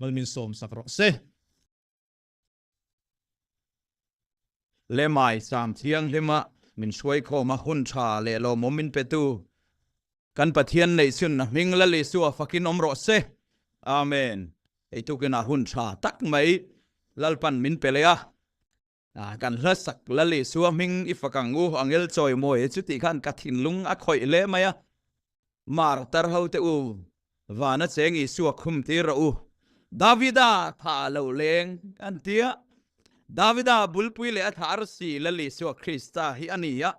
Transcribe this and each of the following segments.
Malmin sawm sak rawh se. Lemai Sam Thianghlima min hruaikhawm a hun tha leh lawmawm min petu kan Pathian neihchhun a hming Lal Isua fakin awm rawh se. Amen. Hei tukin ah hun tha tak mai Lalpan min pe leh a. Kan hla sak Lal Isua hming i fak ang u angel chawimawi chu tih khan ka thinlung a khawih hle mai a. Martar ho te u, vana cheng Isua khum tir rawh u. Davida tha lo leng an ti a. Davida bulpui leh a tha arsi Lal Isua Krista hi a ni a.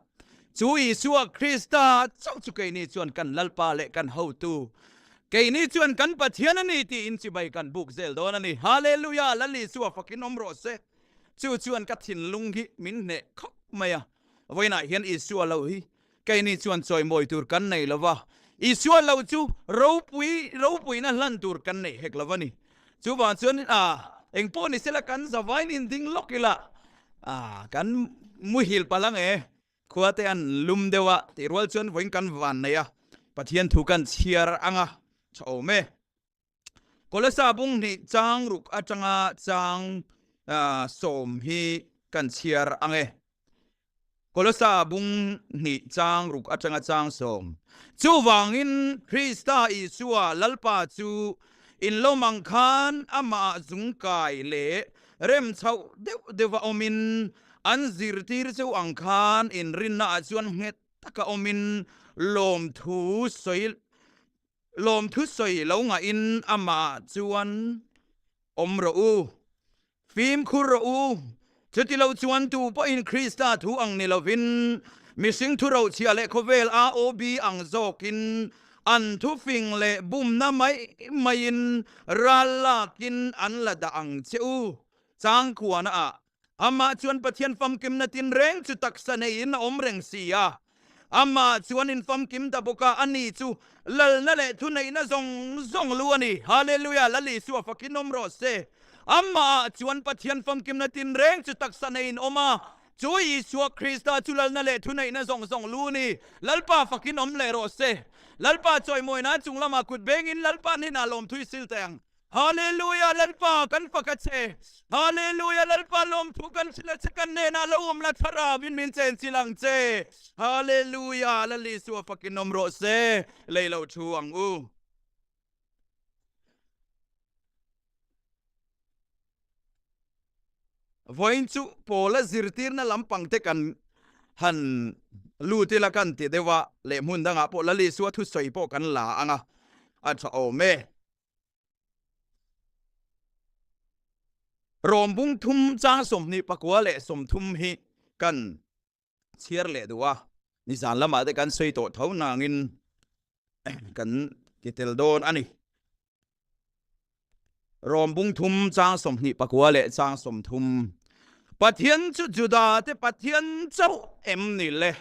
Chu Isua Krista chauh chu keini chuan kan Lalpa leh kan hotu, keini chuan kan Pathian a ni tiin chibai kan buk zel dawn a ni. Hallelujah! Lal Isua fakin awm rawh se. Chu chuan ka thinlung hi min hneh khawp mai a. Vawiinah hian Isua lo hi Keini chuan chawimawi tur kan nei lo va, Isua lo chu ropui ropuina hlan tur kan nei hek lo a ni. Chuvang chuan eng pawh ni sela kan zavain inding lawk ila kan muhil palh ang e. Khua te an lum deuh a tih rual chuan vawiin kan van nei a, Pathian thu kan chhiar ang a, tha awm e. Kolasa bung hnih chang ruk atanga chang sawm hi kan chhiar ang e. Kolasa bung hnih chang ruk atanga chang sawm. Chuvangin Krista Isua Lalpa chu in lawm ang khan amah zungkai leh rem chhoh deuh deuha awmin an zirtir cheu ang khan inrinnaah chuan nghet taka awmin lawmthu sawi Lawmthu sawi lo ngahin amah chuan awm rawh u, fimkhur rawh u. Chuti lo chuan tu pawhin Krista thu ang ni lovin mihring thu rochhiah leh khawvel AOB ang zawkin an thufing leh bumna mai maiin ral lakin an la dah ang che u. Changkhuana ah Amah chuan Pathian famkimna tinreng chu taksa neiin a awm reng si a. Amah chuan in famkim ta bawk a, ani chu lalna leh thuneihna zawng zawng lu a ni. Hallelujah! Lal Isua fakin awm rawh se. Amah chuan Pathian famkimna tinreng chu taksa neiin awm a, chu Isua Krista chu lalna leh thuneihna zawng zawng lu a ni. Lalpa fakin awm leh rawh se. Lalpa chawimawina chung lamah kut bengin Lalpa hnenah lawmthui sil teh ang. Hallelujah Lalpa kan fak a che. Hallelujah Lalpa lawmthu kan hrilh a che kan hnenah lo awm la thlarauin min chenchilh ang che. Hallelujah Lal Isua fakin awm rawh se. Lei lo thu ang u. Vawiin chu Paula zirtirna lampang te kan han lut ila kan ti deuh a, leh hmun dangah pawh Lal Isua thusawi pawh kan la ang a, a tha awm e. Rawm bung thum chang 24 leh 30 hi kan chhiar leh duh a, nizan lamah te kan sawi tawh tho nangin kan ti tel dawn a ni. Rawm bung thum chang 24 leh chang 30 Pathian chu Juda te Pathian chauh em ni le?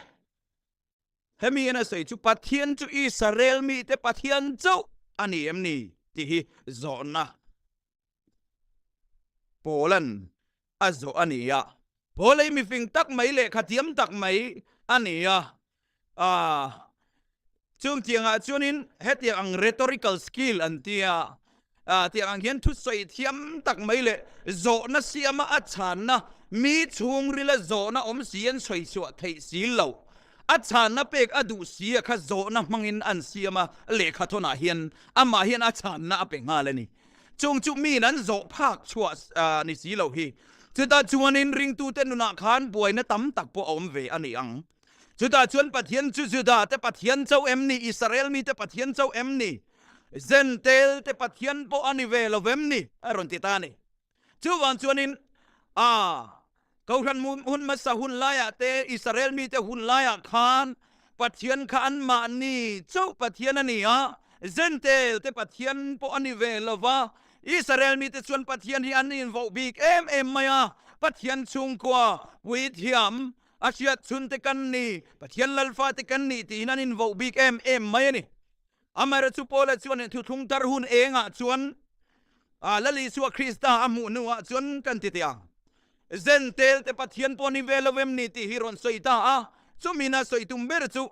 Hemi in a sawi chu Pathian chu Israel mite Pathian chauh a ni em ni tih hi zawhna Paula'n a zawh a ni a. Paul ei mifing tak mai leh khathiam tak mai a ni a. Chung tiangah chuanin hetiang ang rhetorical skill an ti a, tiang ang hian thusawi thiam tak mai leh zawhna siama a chhanna mi chhungrila zawhna awm si an sawi chhuah theih si lo. A chhanna pek a duh si a kha zawhna hmangin an siam a, lehkha thawnah hian amah hian a chhanna a pe nghal a ni. Chung chu miin an zawh phak chhuah ni si lo hi. Chutah chuanin ringtute nunah khan buaina tam tak pawh a awm ve a ni ang. Chutah chuan Pathian chu Juda te Pathian chauh em ni? Israel mite Pathian chauh em ni? Jentail te Pathian pawh a ni ve lo vem ni? A rawn ti ta a ni. Chuvang chuanin, a Kohhran hun hmasa hun laiah te, Israel mite hun laiah khan Pathian kha anmahni chauh Pathian a ni a, Jentail te Pathian pawh a ni ve lo va. Israel mite chuan Pathian hi an invoh bik em em mai a, Pathian chhungkua, puithiam, A hriat chhun te kan ni, Pathian Lalfa te kan ni tiin an invoh bik em em mai a ni. Amaherawhchu chu Paula chuan thuthlung tar hun engah chuan Lal Isua Krista a hmuh hnuah chuan kan ti teh ang. Zentel te Pathian pawh ni ve lo em ni tih hi rawn sawi ta a, chumina sawi tum ber chu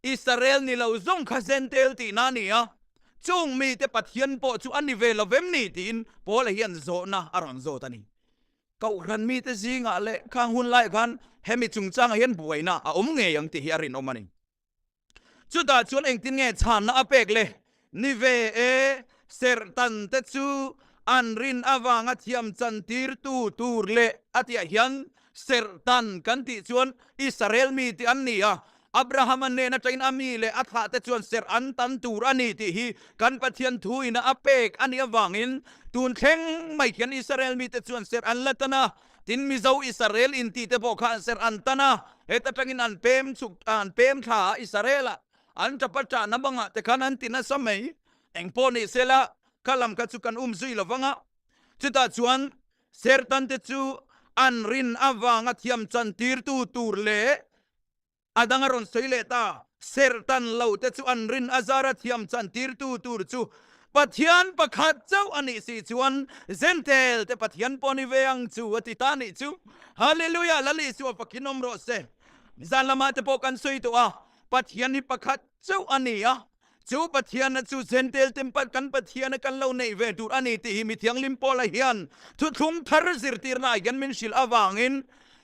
Israel ni lo zawng kha Zentel tihna a ni a. Chung mite Pathian pawh chu a ni ve lo vem ni? tiin Paula hian zawhna a rawn zawt a ni. Kohhran mite zingah leh khang hun laiah khan hemi chungchangah hian buaina a awm ngei ang tih hi a rinawm a ni. Chutah chuan engtin nge chhanna a pek le? Ni ve e, serhtan te chu an rin avanga thiam chantirtu tur leh a tihah hian serhtan kan tih chuan Israel mi tih an ni a, Abrahama hnen atangin a mi leh a thlah te chuan serh an tan tur a ni tih hi kan Pathian thu ina a pek a nih avangin tun thleng mai khian Israel mite chuan serh an la tan a, tin Mizo Israel intih te pawh khan serh an tan a, heta tangin an pem chhuk an pem thla a Israel ah an tapa ṭahna bangah te khan an ti nasa mai. Engpawh ni sela kha lam kha chu kan um zui lo vang a, chutah chuan serh-tan te chu an rin avanga thiam chantirtu tur leh A dang a rawn sawi leh ta, Serhtan lo te chu an rin a zara thiam chantirtu tur chu Pathian pakhat chauh a nih si chuan Zentel te Pathian pawh ni ve ang chu a ti ta nih chu. Hallelujah Lal Isua fakin awm rawh se. Zan lamah te pawh kan sawi tawh a, Pathian hi pakhat chauh a ni a, Chu Pathianna chu Jentail te kan Pathiana kan lo neih ve tur a ni tih hi mi thianghlim Paula hian thuthlung thar zirtirna ah hian min hrilh avangin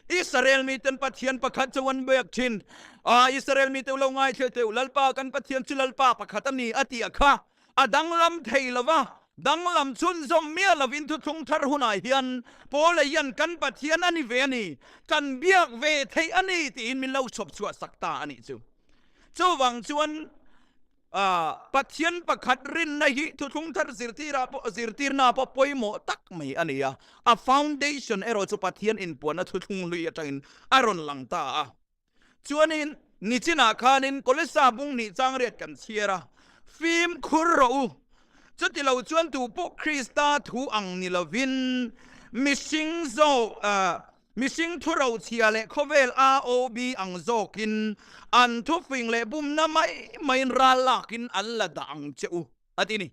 Israel miten Pathian pakhat chu an biak thin a, Israel mite u lo ngaithla teh u, Lalpa kan Pathian chu Lalpa pakhat a ni a tih a kha a danglam thei lo va, danglam chhunzawm miah lovin thuthlung thar hunah hian Paula hian kan Pathian a ni ve a ni, kan biak ve theih a ni tiin min lo chhawp chhuah sak ta a nih chu. Chuvang chuan Pathian pakhat rinna hi thuthlung thar zirtirah pawh zirtirna pawh pawimawh tak mai a ni a. A foundation erawh chu Pathian inpuanna thuthlung hlui atangin a rawn lang ta a. Chuanin nichinah khanin Kolesa bung hnih chang riat kan chhiar a, Fimkhur rawh u, chutilo chuan tupawh Krista thu ang ni lovin mihring zawk Mihring thu rochhia leh khawvel AOB ang zawkin an thufing leh bumna mai maiin ral lakin an la dah ang che u, a ti ni.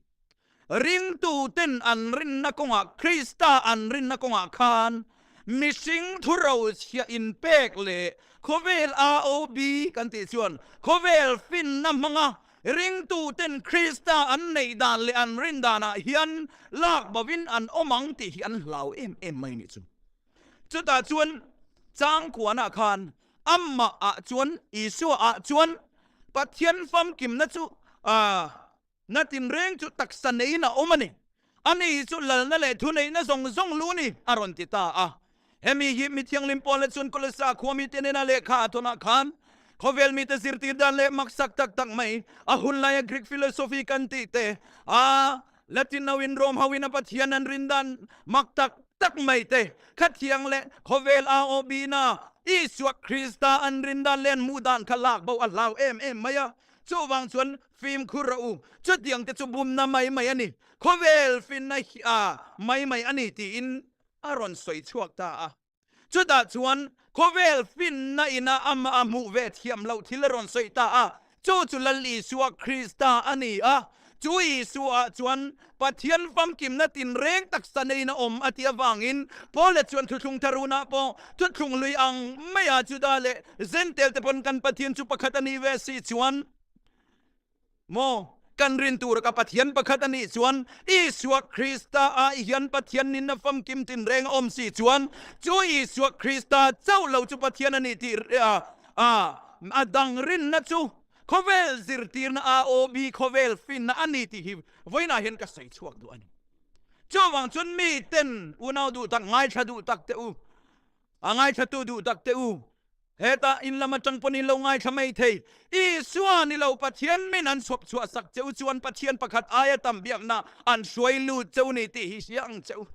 Ringtuten an rinna kawngah, Krista an rinna kawngah khan mihring thu rochhia inpek leh khawvel AOB kan tih chuan khawvel finna hmanga ringtuten Krista an neih dan leh an rin danah hian lak bovin an awm ang tih hi an hlau em em mai nih chu. Chutah chuan changkuanah khan amah ah chuan Isua ah chuan Pathian famkimna chu na tinreng chu taksa neiin a awm a ni. Ani hi chu lalna leh thuneihna zawng zawng lu ni a rawn ti ta a. Hemi hi mi thianghlim Paula chuan Kolossa khua mite nena lehkha a thawnah khan khawvel mite zirtir dan leh maksak tak tak mai a hun laia Greek philosophy kan tih te a Latin hoin Rome hoin a Pathian an rin dan mak tak tak mai te kha thiang leh khawvel AOB na Isua Krista an rin dan leh an hmuh dan kha lak bo a hlau em em mai a. Chuvang chuan fimkhur rawh u, chutiang te chu bumna mai mai a ni, khawvel finna hi a mai mai a ni tiin a rawn sawi chhuak ta a. Chutah chuan khawvel finna ina amah a hmuh ve thiam loh thil a rawn sawi ta a, chu chu Lal Isua Krista a ni a. Chu Isua chuan Pathian famkimna tinreng taksa neiin a awm a tih avangin Paula chuan thuthlung tharunah pawh thuthlung lui ang maia Juda leh Zentail te pawn kan Pathian chu pakhat a nih ve si chuan Maw, kan rin tura ka Pathian pakhat a nih chuan, Isua Krista ah hian Pathian nin a famkim tinreng a awm si chuan, chu Isua Krista chauh lo chu Pathian a ni tih a dang rinna chu khawvel zirtirna AOB khawvel finna a ni tih hi vawiinah hian ka sawi chhuak duh a ni. Chuvang chuan miten unau duh tak, ngaithla duh tak teh u, a ngaithlatu duh tak teh u, Hetah in lam atang pawn in lo ngaithla mai thei. Isua ni lo Pathian min an chhawp chhuah sak che u chuan Pathian pakhat aia tam biakna an hruai lut che u ni tih hi hria ang che u.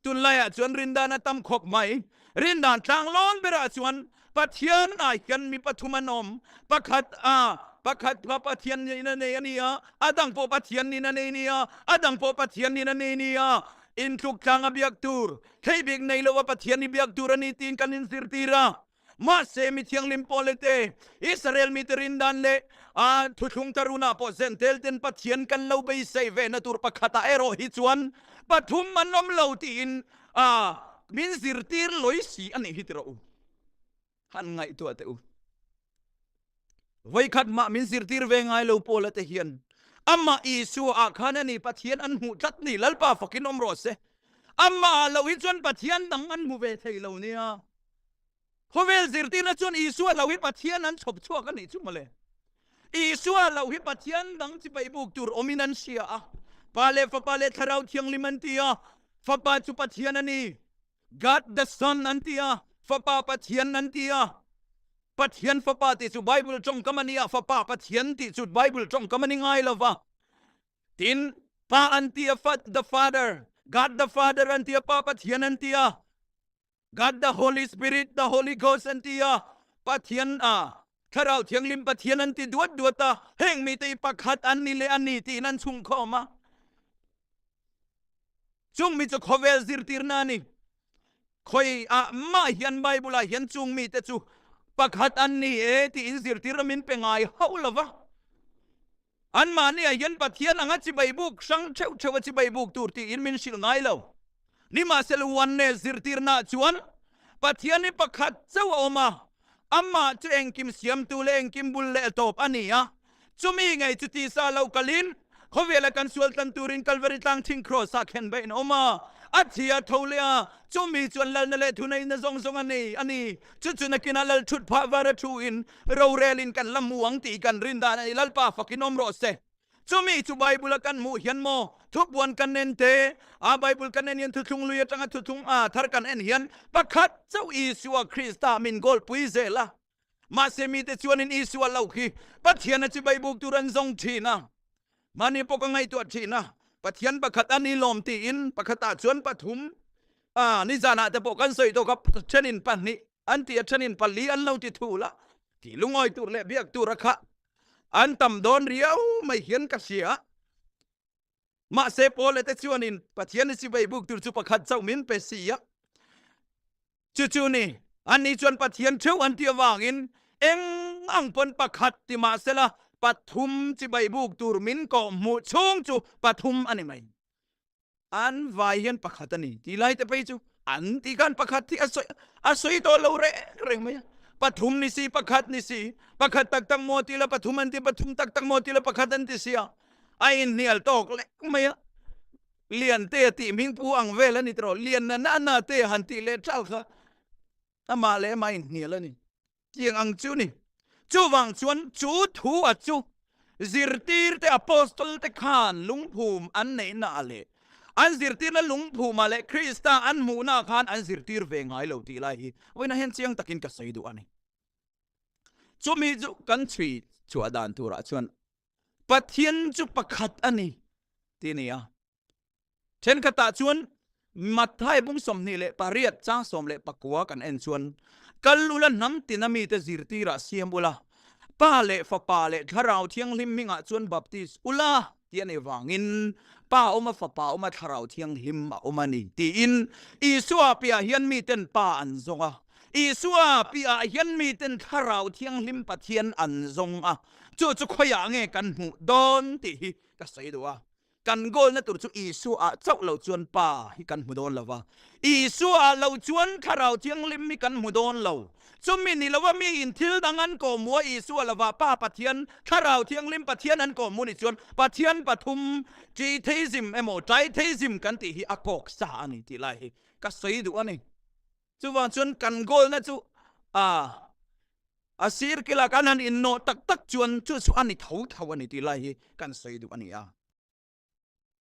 Tunlaiah chuan rindan a tam khawp mai. Rindan tlanglawn berah chuan Pathian ah hian mi pathum an awm. Pakhat a pakhat kha Pathian nin a nei a ni a, a dang pawh Pathian nin a nei ni a, a dang pawh Pathian nin a nei ni a. Intluk tlang a biak tur Thei bik nei lo a Pathian i biak tur a ni tiin kan inzirtir a. Mahse, mi thianghlim pawh le te, Israel mite rin dan leh a thuthlung tarunah pawh zentel ten Pathian kan lo beisei ve na tur pakhatah erawh hi chuan pathum an awm lo tiin a min zirtir lawi si a nih hi ti rawh u. Han ngaihtuah teh u. Vawikhat mah min zirtir ve ngai lo Paula te hian. Amah Isua ah khan a ni Pathian an hmuh tlat ni, Lalpa fakin awm rawh se. Amah ah lo hi chuan Pathian dang an hmu ve thei lo nia. Khawvel zirtirna chuan Isua lo hi Pathian an chhawp chhuak a nih chu mawle. Isua lo hi Pathian dang chibai buk tur awmin an hria a. Pa leh Fapa leh Thlarau Thianghlim an ti a, Fapa chu Pathian a ni, God the Son an ti a, Fapa Pathian an ti a. Pathian Fapa tih chu Bible tawngkam a ni a, Fapa Pathian tih chu Bible tawngkam a ni ngai lo va. Tin, Pa an ti a, the Father, God the Father an ti a, Pa Pathian an ti a. God the Holy Spirit, the Holy Ghost an ti a, Pathian a, Thlarau Thianghlim Pathian an ti duat duat a, heng mite hi pakhat an ni leh a ni tiin an chhungkhawm a. Chung mi chu khawvel zirtirna a ni. Khawi ah mah hian Bible ah hian chung mite chu pakhat an ni e tiin zirtirna min pe ngai hauh lo va. Anmahni ah hian Pathian anga chibai buk hrang theuh theuh a chibai buk tur tiin min hrilh ngai lo. Nimahsela Oneness zirtirna chuan Pathian hi pakhat chauh a awm a, amah chu engkim siamtu leh engkim bul leh tawp a ni a. Chumi ngei chu tisa lo kalin khawvela kan sual tlan turin Kalvari tlang thing kraws ah khen beihin a awm a, a thi a tho leh a, chumi chuan lalna leh thuneihna zawng zawng a nei a ni. Chu chu nakinah lal thut phah var a thu in Rorelin kan la hmu ang tih kan rin dan a ni. Lalpa fakin awm rawh se. Chumi chu Bible a kan hmuh hian maw thupuan kan en te, a Bible kan en hian thuthlung lui atanga thuthlung a thar kan en hian pakhat chauh Isua Krista min goal pui zel a. Mahse mite chuanin Isua lo khi Pathian a chibai buk tur an zawng thin a. Mahni pawh ka ngaihtuah thin a, Pathian pakhat a ni lawm tiin pakhatah chuan pathum a nizanah te pawh kan sawi tawk a, thenin pahnih an ti a thenin pali an lo ti thul a, tih lungawi tur leh biak tur a kha an tam dawn riau mai hian ka hria. Mahse Paul te chuanin Pathian i chibai buk tur chu pakhat chauh min pe si a. Chu chu ni, anni chuan Pathian theuh an ti avangin eng ang pawn pakhat ti mahsela pathum chibai buk tur min kawh hmuh chhung chu pathum a ni mai. An vai hian pakhat a ni tih lai te phei chu an tih khan pakhat hi a sawi a sawi tawh lo reng reng mai a. Pathum ni si pakhat ni si, pakhat tak tak maw ti la pathum an ti, pathum tak tak maw ti la pakhat an ti si a, a inhnial tawk lek mai a. Lian te tih hming pu ang vel a ni tawh, lian na na na te han tih leh ṭal kha amah leh amah inhnial a ni. Tiang ang chu ni. Chuvang chuan chu thu a chu zirtir te Apostol te khan lungphum an neihna ah leh an zirtirna lungphum ah leh Krista an hmuhna ah khan an zirtir ve ngai lo tih lai hi vawiinah hian chiang takin ka sawi duh a ni. Chumi chu kan chhui chhuah dan turah chuan Pathian chu pakhat a ni tih a ni a. Thenkhatah chuan Matthai bung 28 chang 19 kan en chuan, Kal ula hnam tina mite zirtirah siam ula, Pa leh Fapa leh Thlarau Thianghlim hmingah chuan baptis ula tih a nih vangin Pa a awm a, Fapa a awm a, Thlarau Thianghlim a awm a ni tiin Isua piah hian miten Pa an zawng a, Isua piah hian miten Thlarau Thianghlim Pathian an zawng a, chu chu khawiah nge kan hmuh dawn tih hi ka sawi duh a. Kan goal na tur chu Isua ah chauh lo chuan Pa hi kan hmu dawn lo va, Isua ah lo chuan Thlarau Thianghlim hi kan hmu dawn lo. Chumi ni lova mi in thil dang an kawhmu a Isua lova Pa Pathian, Thlarau Thianghlim Pathian an kawhmu ni chuan Pathian pathum, Tritheism emaw Tritheism kan tih hi a kawk sa a ni tih lai hi ka sawi duh a ni. Chuvang chuan kan goal na chu a a sir kila kan han innawh tak tak chuan chu chu a ni tho tho a ni tih lai hi kan sawi duh a ni a.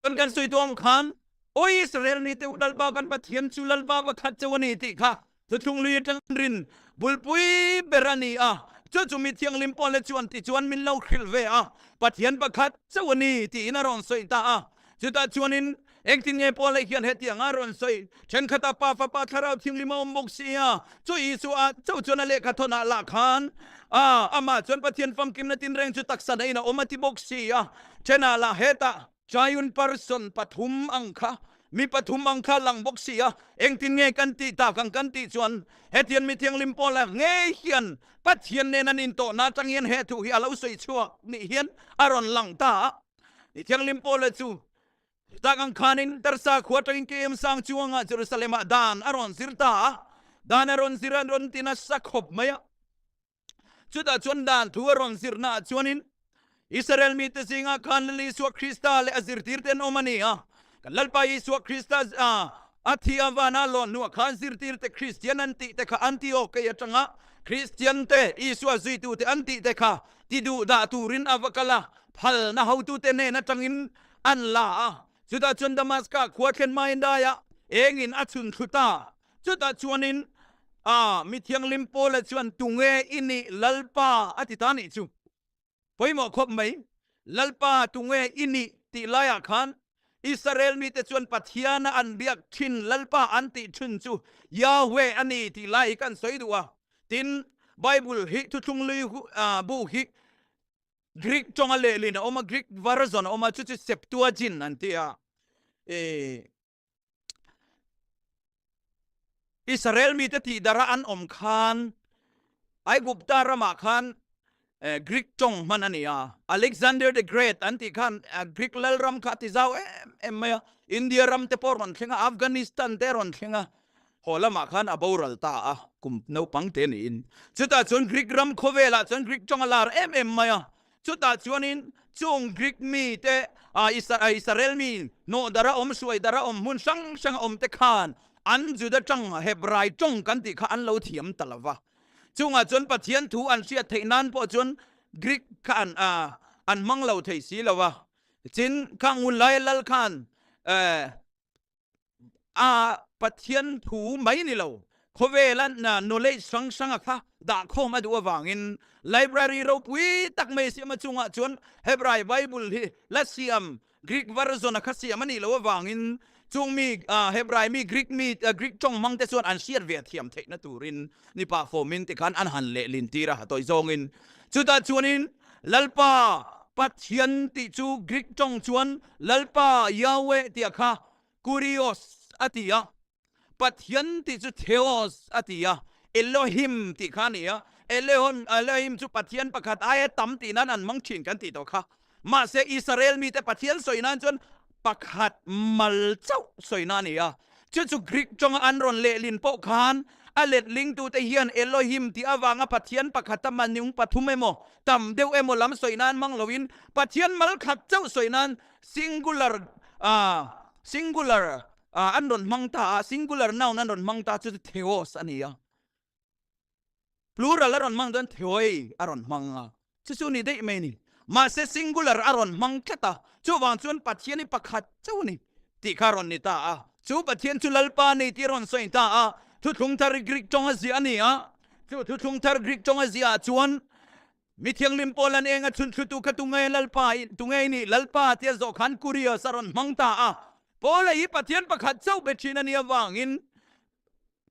Chuan kan sawi tuam khan, Aw Israel ni te u Lalpa kan Pathian chu Lalpa pakhat chauh a ni tih kha thuthlung lui atang rin bulpui ber a ni a. Chu chu mi thianghlim pawh le chuan ti chuan min lo hrilh ve a, Pathian pakhat chauh a ni tiin a rawn sawi ta a. Chutah chuanin engtin nge Paula hian hetiang a rawn sawi? Thenkhatah Pa, Fapa, Thlarau Thianghlim a awm bawk si a, chu Isua chauh chuan a lehkha thawnah lah khan a, amah chuan Pathian famkimna tinreng chu taksa neiin a awm a ti bawk si a. Thenah lah hetah Triune person pathum ang kha, mi pathum ang kha lang bawk si a, engtin nge kan tih tak ang kan tih chuan hetiang mi thianghlim Paula ngei hian Pathian nen an intawhna atang hian he thu hi a lo sawi chhuak nih hian a rawn lang ta a. Ni Thianghlim Paula chu tak ang khanin Tarsa khua atangin KM sang chuangah Jerusalem-ah dan a rawn zir ta a, dan a rawn zir a rawn ti nasa khawp mai a. Chutah chuan dan thu a rawn zirnaah chuanin Israel mite zingah khan Lal Isua Krista leh a zirtirte an awm a ni a. Kan Lalpa Isua Krista a thi a vana lawn hnuah khan zirtirte Kristian an tih te kha Antiokei atanga Kristiante, Isua zuitute an tih te kha ti duh dah turin a va kal a, phalna hotute hnen atangin an la a. Chutah chuan Damaska khua thlen hmain daiah engin a chhun thlu ta. Chutah chuanin a mi thianghlim Paula chuan tunge i nih Lalpa a ti ta nih chu. Pawimawh khawp mai, Lalpa tunge i nih tih laiah khan Israel mite chuan Pathiana an biak thin Lalpa an tih thin chu Yahweh a ni tih lai hi kan sawi duh a. Tin, Bible hi thuthlung lui bu hi Greek tawnga lehlin a awm a, Greek version a awm a, chu chu Septuagint an ti a. Israel mite tih dara an awm khan Aigupta ramah khan Greek tawng hman a ni a. Alexander the Great an tih khan Greek lal ram kha a ti zau em em mai a. India ram te pawh a rawn thleng a, Afghanistan te a rawn thleng a. Haw lamah khan a boral ta a, kum naupang te niin. Chutah chuan Greek ram khawvelah chuan Greek tawng a lar em em mai a. Chutah chuanin chung Greek mite, Israel mi hnawh dara awm, hruai dara awm, hmun hrang hranga awm te khan an Juda tawng, Hebrai tawng kan tih kha an lo thiam ta lo va. Chungah chuan Pathian thu an hriat theih nan pawh chuan Greek kha an an hmang lo thei si lo va. Chin kha ngun lai lal khan a Pathian thu mai ni lo, khawvela knowledge hrang hranga kha dah khawm a duh avangin library ropui tak mai siam a chungah chuan Hebrai Bible hi la siam Greek version a kha siam a nih loh avangin chung mi Hebrai mi Greek mi Greek tawng hmang te chuan an hriat ve thiam theihna turin ni pah fawmin tikhan an han lehlin tir a tawi zawngin chutah chuanin Lalpa Pathian tih chu Greek tawng chuan Lalpa Yahweh tih a kha Kurios a ti a, Pathian tih chu Theos a ti a, Elohim tih kha a ni a, Elehon, Elohim chu Pathian pakhat aia tam tih nan an hmang thin kan tih tawh kha. Mahse Israel mite Pathian sawi nan chuan pakhat mal chauh sawi na a ni a. Chu chu Greek tawnga an rawn lehlin pawh khan a letlingtute hian Elohim tih avanga Pathian pakhata manung pathum emaw, tam deuh emaw lam sawi nan hmang loin Pathian mal khat chauh sawi nan singular, singular, an rawn hmang ta a, singular noun an rawn hmang ta chu chu theos a ni a. Plural a rawn hmang chuan theoi a rawn hmang a, chu chu ni daih mai a ni. Mahse singular a rawn hmang tlat a, chuvang chuan Pathian hi pakhat chauh a ni tih kha a rawn ni ta a. Chu Pathian chu Lalpa a ni tih a rawn sawi ta a, Thuthlung Thar Greek tawnga ziah a ni a, chu Thuthlung Thar Greek tawnga ziah ah chuan Mi thianghlim pawl an eng a chhun thlutu kha tunge Lalpa i tunge i nih Lalpa tia zawh khan Kurios a rawn hmang ta a. Paula hi Pathian pakhat chauh be thin a nih avangin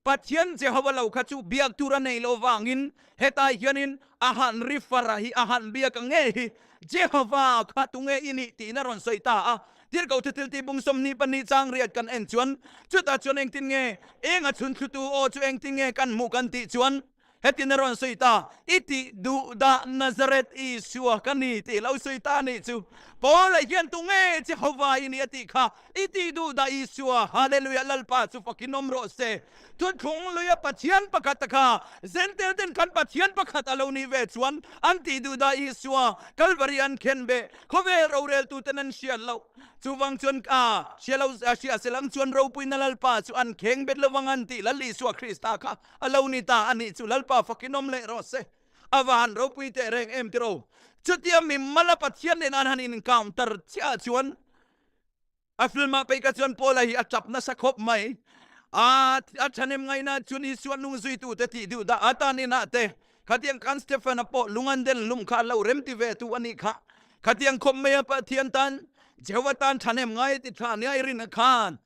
Pathian Jehova lo kha chu biak tur a nei lo vangin hetai hianin a han refer a hi a han biak ang nge hi Jehova kha tunge i nih tiin a rawn sawi ta a. Tirhkoh thuthil tih bung 22 chang riat kan en chuan chutah chuan engtin nge eng a chhun thlutu aw chu engtin nge kan hmuh kan tih chuan Hetin a rawn sawi ta, I tih duh dah Nazareth Isua ka ni tih lo sawi ta anih chu. Paula hian tunge Jehovah i ni a tih kha, I tih duh dah Isua, Hallelujah, Lalpa chu fakin awm rawh se. Thuthlung luia Pathian pakhat a kha, Zentel ten khan Pathian pakhat a lo nih ve chuan an tih duh dah Isua, Kalvari an khen beh, khawvel roreltu ten an hriat loh. Chuvang chuan ka hria lo, hria selang chuan ropuina Lalpa chu an kheng bet lovang an tih Lal Isua Krista kha. A lo ni ta a nih chu Lalpa fakin awm leh rawh se. A va han ropui teh reng em tiraw. Chutia mi mala Pathian nen an han encounter chiah chuan a film ah pei ka chuan Paula hi a tap nasa khawp mai. A a thahnem ngaihna chuan Isua nung zuitu te tih duh dah atan inah te khatiang khan Stephen-a pawh lung an den hlum kha a lo rem ti ve tu a nih kha. Khatiang khawp mai a Pathian tan Jehovah tan thahnem ngai ti tha nia i rin a khan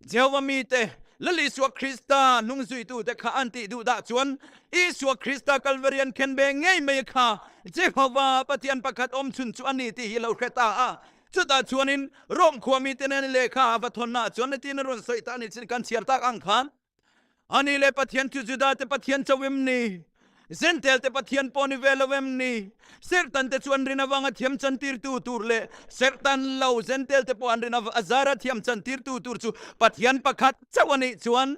Jehovah mite, Lal Isua Krista hnungzuitute kha an tih duh dah chuan Isua Krista Kalvari an khen ve ngei mai kha Jehovah Pathian pakhat awm chhun chu a ni tih hi lo hre ta a. Chutah chuanin Rom khua mite nen lehkha a va thawnnaah chuan nitin a rawn sawi ta a ni chin kan chhiar tak ang khan A ni le Pathian chu Juda te Pathian chauh em ni? Zentel te Pathian pawh ni ve lo em ni? Serhtan te chu an rin avanga thiam chantirtu tur leh serhtan lo Zentel te pawh an rin a zara thiam chantirtu tur chu Pathian pakhat chauh a nih chuan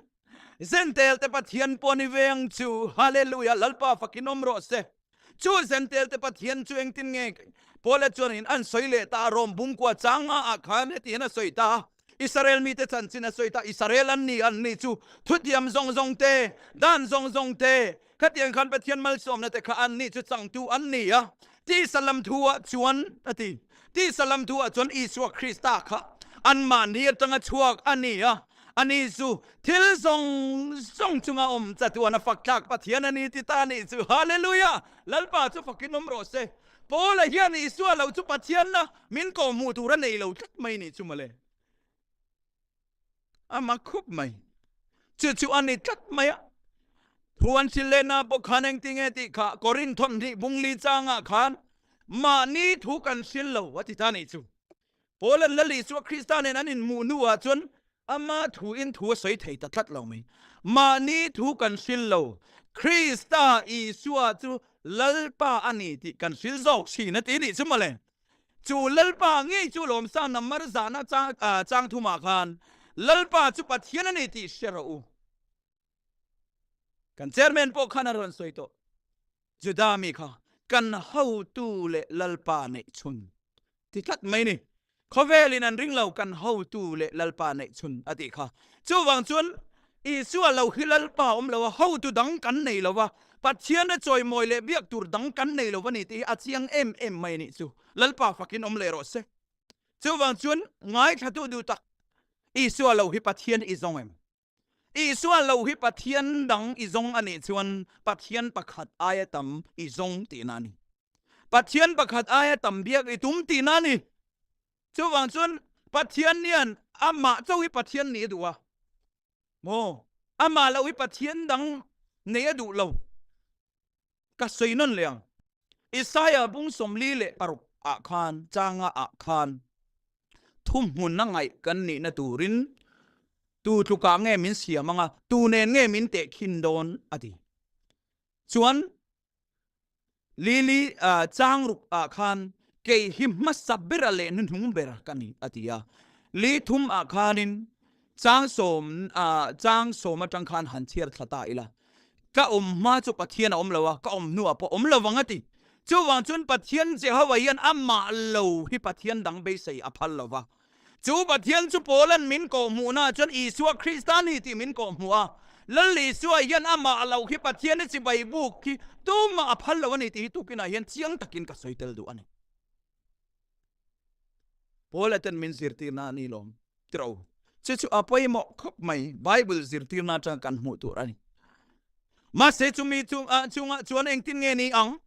Zentel te Pathian pawh ni ve ang chu. Hallelujah! Lalpa fakin awm rawh se. Chu Zentel te Pathian chu engtin nge? Paula chuanin an sawi leh ta a, Rom bungkua changa ah khan heti hian a sawi ta a, Israel mite chanchin a sawi ta, Israel an ni, an ni chu thutiam zawng zawng te, dan zawng zawng te, khatiang khan Pathian malsawmna te kha an ni chu changtu an ni a, tisa lam thu ah chuan a ti. Tisa lam thu ah chuan Isua Krista kha anmahni atanga chhuak a ni a, ani chu thil zawng zawng chunga awm chatuan a fak tlak Pathian a ni ti ta a nih chu. Hallelujah! Lalpa chu fakin awm rawh se. Paula hian Isua lo chu Pathianna min kawhhmuh tur a nei lo tlat mai nih chu mawle. A mak khup mai. Chu chu a ni tlat mai a. Thu an thil lehna pawh khan engtinge tih kha Korinth thawmhnih bungli changah khan mahni thu kan hril lo a ti ta nih chu. Paula'n Lal Isua Krista nen an inhmuh hnuah chuan ama thuin thu a sawi thei ta tlat lo mai. Mahni thu kan hril lo, Krista Isua chu Lalpa a ni tih kan hril zawk thin a ti nih chu mawle. Chu Lalpa ngei chu lawmsa namar zahna chang thumah khan Lalpa chu Pathian a ni tih hre rawh u. Kan chairman pawh khan a rawn sawi tawh. Juda mi kha kan hotu leh Lalpa neih chhun ti tlat mai ni. Khawvelin an ring lo kan hotu leh Lalpa neih chhun a tih kha. Chuvang chuan Isua lo hi Lalpa awm lo a, hotu dang kan nei lo va, Pathian a chawimawi leh biak tur dang kan nei lo va ni tih hi a chiang em em mai a nih chu. Lalpa fakin awm leh rawh se. Chuvang chuan ngaithlatu duh tak Isua lo hi Pathian i zawng em? Isua lo hi Pathian dang i zawng a nih chuan Pathian pakhat aia tam i zawng tihna a ni. Pathian pakhat aia tam biak i tum tihna a ni. Chuvang chuan Pathian hian amah chauh hi Pathian nih a duh a. Maw? Amah lo hi Pathian dang nei a duh lo. Ka sawi nawn leh ang. Isaiah bung 46 ah khan, changa ah khan, thuhmun a ngaih kan nihna turin tu tlukah nge min siam anga, tu nen nge min tehkhin dawn a ti. Chuan Lili chang ruk ah khan kei hi hmasa bera leh hnuhnung ber ka ni a ti a. Li thum ah khanin chang sawm chang sawm atang khan han chhiar thla ta ila. Ka awm hma chu Pathian a awm lo a, ka awm hnuah pawh awm lo vang a ti. Chuvang chuan Pathian Jehovah hian amah lo hi Pathian dang beisei a phal lo va. Chu Pathian chu Paula'n min kawhhmuhnaah chuan Isua Krista ni tih min kawhhmuh a. Lal Isua hian amah lo hi Pathian i chibai buk hi tumah a phal lo a ni tih hi tukinah hian chiang takin ka sawi tel duh a ni. Paula ten min zirtirna a ni lawm tiro. Chu chu a pawimawh khawp mai Bible zirtirna atanga kan hmuh tur a ni. Mahse chumi chungah chuan engtin nge ni ang?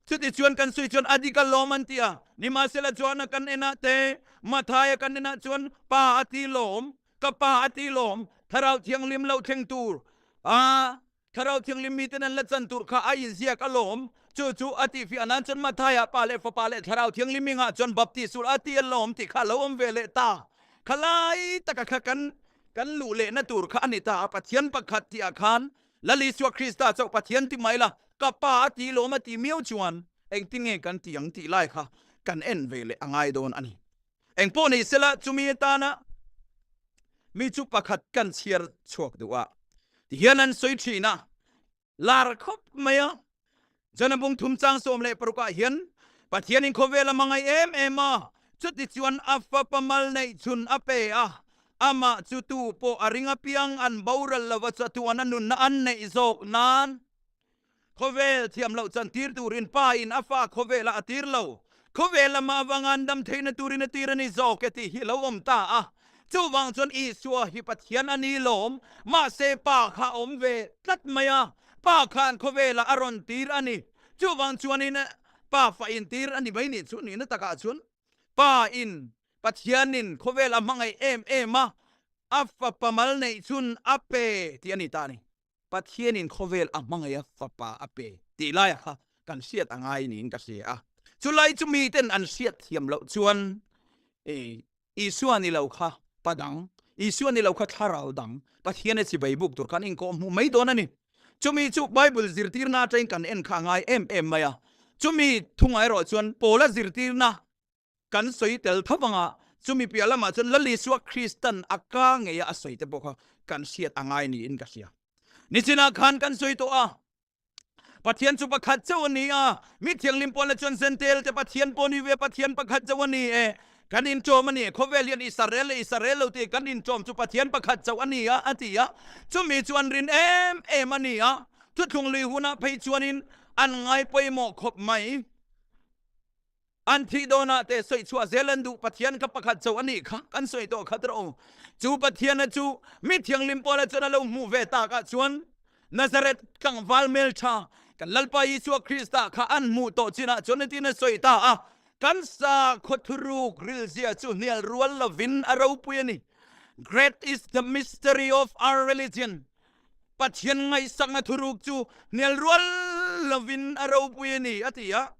Chuti chuan kan sawi chuan a dik a lawm an ti a. Nimahsela Johana kan enah te, Mathaia kan enah chuan Pa a ti lawm, ka Pa a ti lawm, Thlarau Thianghlim lo thleng tur a Thlarau Thianghlim miten an la chan tur kha a inziak alawm. Chu chu a tihfiah nan chuan Mathaia Pa leh Fapa leh Thlarau Thianghlim hmingah chuan baptis ul a ti alawm tih kha a lo awm ve leh ta. Khalai taka kha kan kan luh lehna tur kha a ni ta a. Pathian pakhat tihah khan Lal Isua Krista chauh Pathian ti mai la, ka Pa a ti lawm a ti miau chuan engtin nge kan ti ang tih lai kha kan en ve leh a ngai dawn a ni. Engpawh ni sela chumi atana mi chu pakhat kan chhiar chhuak duh a, tihian an sawi thin a, lar khawp mai a. Jona bung thum chang 16 ah hian Pathianin khawvel a hmangaih em em a, chuti chuan a fapa mal neih chhun a pe a, amah chu tu pawh a ring apiang an boral lova chatuan a nunna an neih zawk nan Khawvel thiam loh chan tir turin Pa in a fa khawvelah a tir lo. Khawvel lama avanga an dam theihna turin a tir a ni zawk e tih hi lo awm ta a. Chuvang chuan Isua hi Pathian a ni lawm. Mahse Pa kha a awm ve tlat mai a. Pa khan khawvelah a rawn tir a ni. Chuvang chuanin Pa fa in tir a ni mai nih chu nihna takah chuan Pa in Pathianin khawvel a hmangaih em em a, a fapa mal neih chhun a pe tih a ni ta a ni. Pathianin khawvel a hmangaih a fapa a pe tih laia kha kan hriat a ngai niin ka hria a. Chulai chu miten an hriat thiam loh chuan Isua ni lo kha pa dang, Isua ni lo kha thlarau dang, Pathian a chibai buk tur khan inkawh hmuh mai dawn a ni. Chumi chu Bible zirtirna atangin kan en kha a ngai em em mai a. Chumi thungah erawh chuan Paula zirtirna Kan sawi tel tho vanga chumi piah lamah chuan Lal Isua Kristan a ka ngeia a sawi te pawh kha kan hriat a ngai niin ka hria. Nichinah khan kan sawi tawh a, Pathian chu pakhat chauh a ni a, mi thianghlim pawhna chuan Zentail te Pathian pawh ni ve Pathian pakhat chauh a ni e. Kan inṭawm a ni. Khawvel hian Israel leh Israel lo tih kan inṭawm chu Pathian pakhat chauh a ni a, a ti a. Chumi chu an rin em em a ni a. Thuthlung lui hunah phei chuanin an ngai pawimawh khawp mai. An thih dawnah te sawi chhuah zel an duh Pathian kha pakhat chauh a nih kha kan sawi tawh khat rawh u. Chu Pathiana chu mi thianghlim pawla chuan a lo hmuh ve takah chuan Nazareth tlangval hmeltha kan Lalpa Isua Krista kha an hmuh tawh chinah chuan hitin a sawi ta a, Kan sakhaw thuruk rilzia chu hnial rual lovin a ropui a ni. Great is the mystery of our religion. Pathian ngaihsakna thuruk chu hnial rual lovin a ropui a ni, a ti a.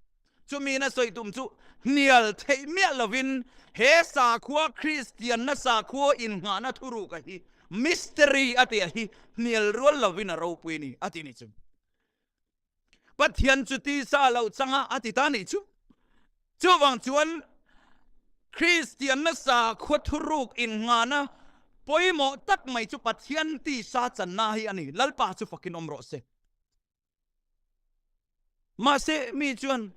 Chumiin a sawi tum chu hnial theih miah lovin he sakhua Kristianna sakhua innghahna thuruk a hi mystery a tih a hi hnial rual lovin a ropui a ni, a ti ni chu. Pathian chu tisa lo changa a ti ta nih chu. Chuvang chuan Kristianna sakhua thuruk innghahna pawimawh tak mai chu Pathian tisa channa hi a ni. Lalpa chu fakin awm rawh se. Mahse, mi chuan,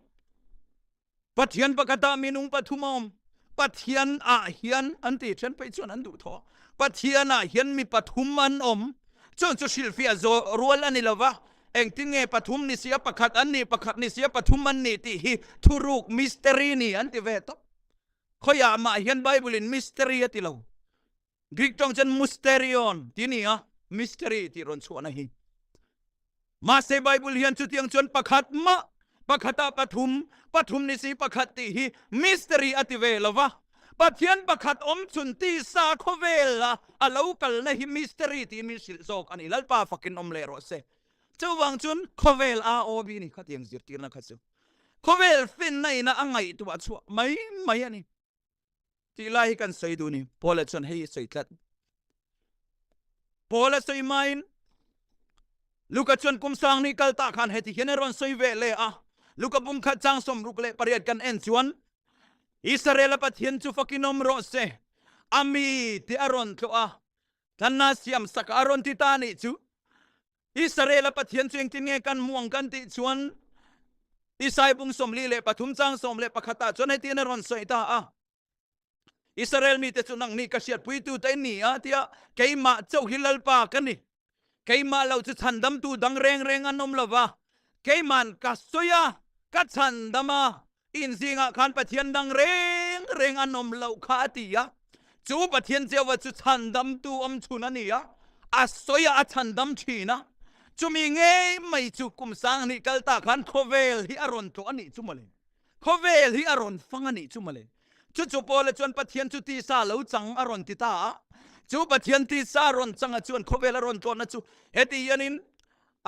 Pathian pakhatah minung pathum a awm. Pathian ah hian an ti then phei chuan an duh thaw. Pathian ah hian mi pathum an awm. Chuan chu hrilhfiah zawh rual a ni lo va, engtin nge pathum ni sia pakhat an nih, pakhat ni sia pathum an nih tih hi thuruk, mystery, ni an ti ve tawp. Khawiah mah hian Bible in mystery a ti lo. Greek tawng chuan mysterion ti ni a, mystery tih rawn chhuahna hi. Mahse Bible hian chutiang chuan pakhat mah, pakhatah pathum, pathum ni si pakhat tih hi mystery a ti ve lo va. Pathian pakhat awm chhun tisa khawvel a a lo kalna hi mystery tiin min hrilh zawk a ni. Lalpa fakin awm leh rawh se. Chuvang chuan khawvel AOB ni khatiang zirtirna kha chu khawvel finna ina a ngaihtuah chhuah mai mai a ni. Tih lai hi kan sawi duh ni. Paula chuan hei hi sawi tlat. Paula sawi hmain Luka chuan kum sang ni kal tah khan heti hian a rawn sawi ve leh a. Luka bung khat chang 68 kan en chuan Israel-a Pathian chu fakin awm rawh se, a mi te a rawn tlawh a, tlanna siam sak a rawn ti ta nih chu. Israel-a Pathian chu engtin nge kan hmuh ang kan tih chuan Isai bung 43 chang 11 ah chuan hetian a rawn sawi ta a, Israel mite chu nang nih ka hriatpuitu te in ni a tia, keimah chauh hi Lalpa ka ni, keimah lo chu chhandamtu dang reng reng an awm lo va, keiman ka sawi a, ka chhandam a, In zingah khan Pathian dang reng reng an awm loh kha a ti a. Chu Pathian Jehovah chu chhandamtu awm chhun a ni a, a sawi a, a chhandam thin a. Chumi ngei mai chu kum 2000 kal ta khan khawvel hi a rawn tlawh a nih chu mawle. Khawvel hi a rawn fang a nih chu mawle. Chu chu Paula chuan Pathian chu tisa lo chang a rawn ti ta a. Chu Pathian tisa rawn changa chuan khawvel a rawn tlawhna chu heti hianin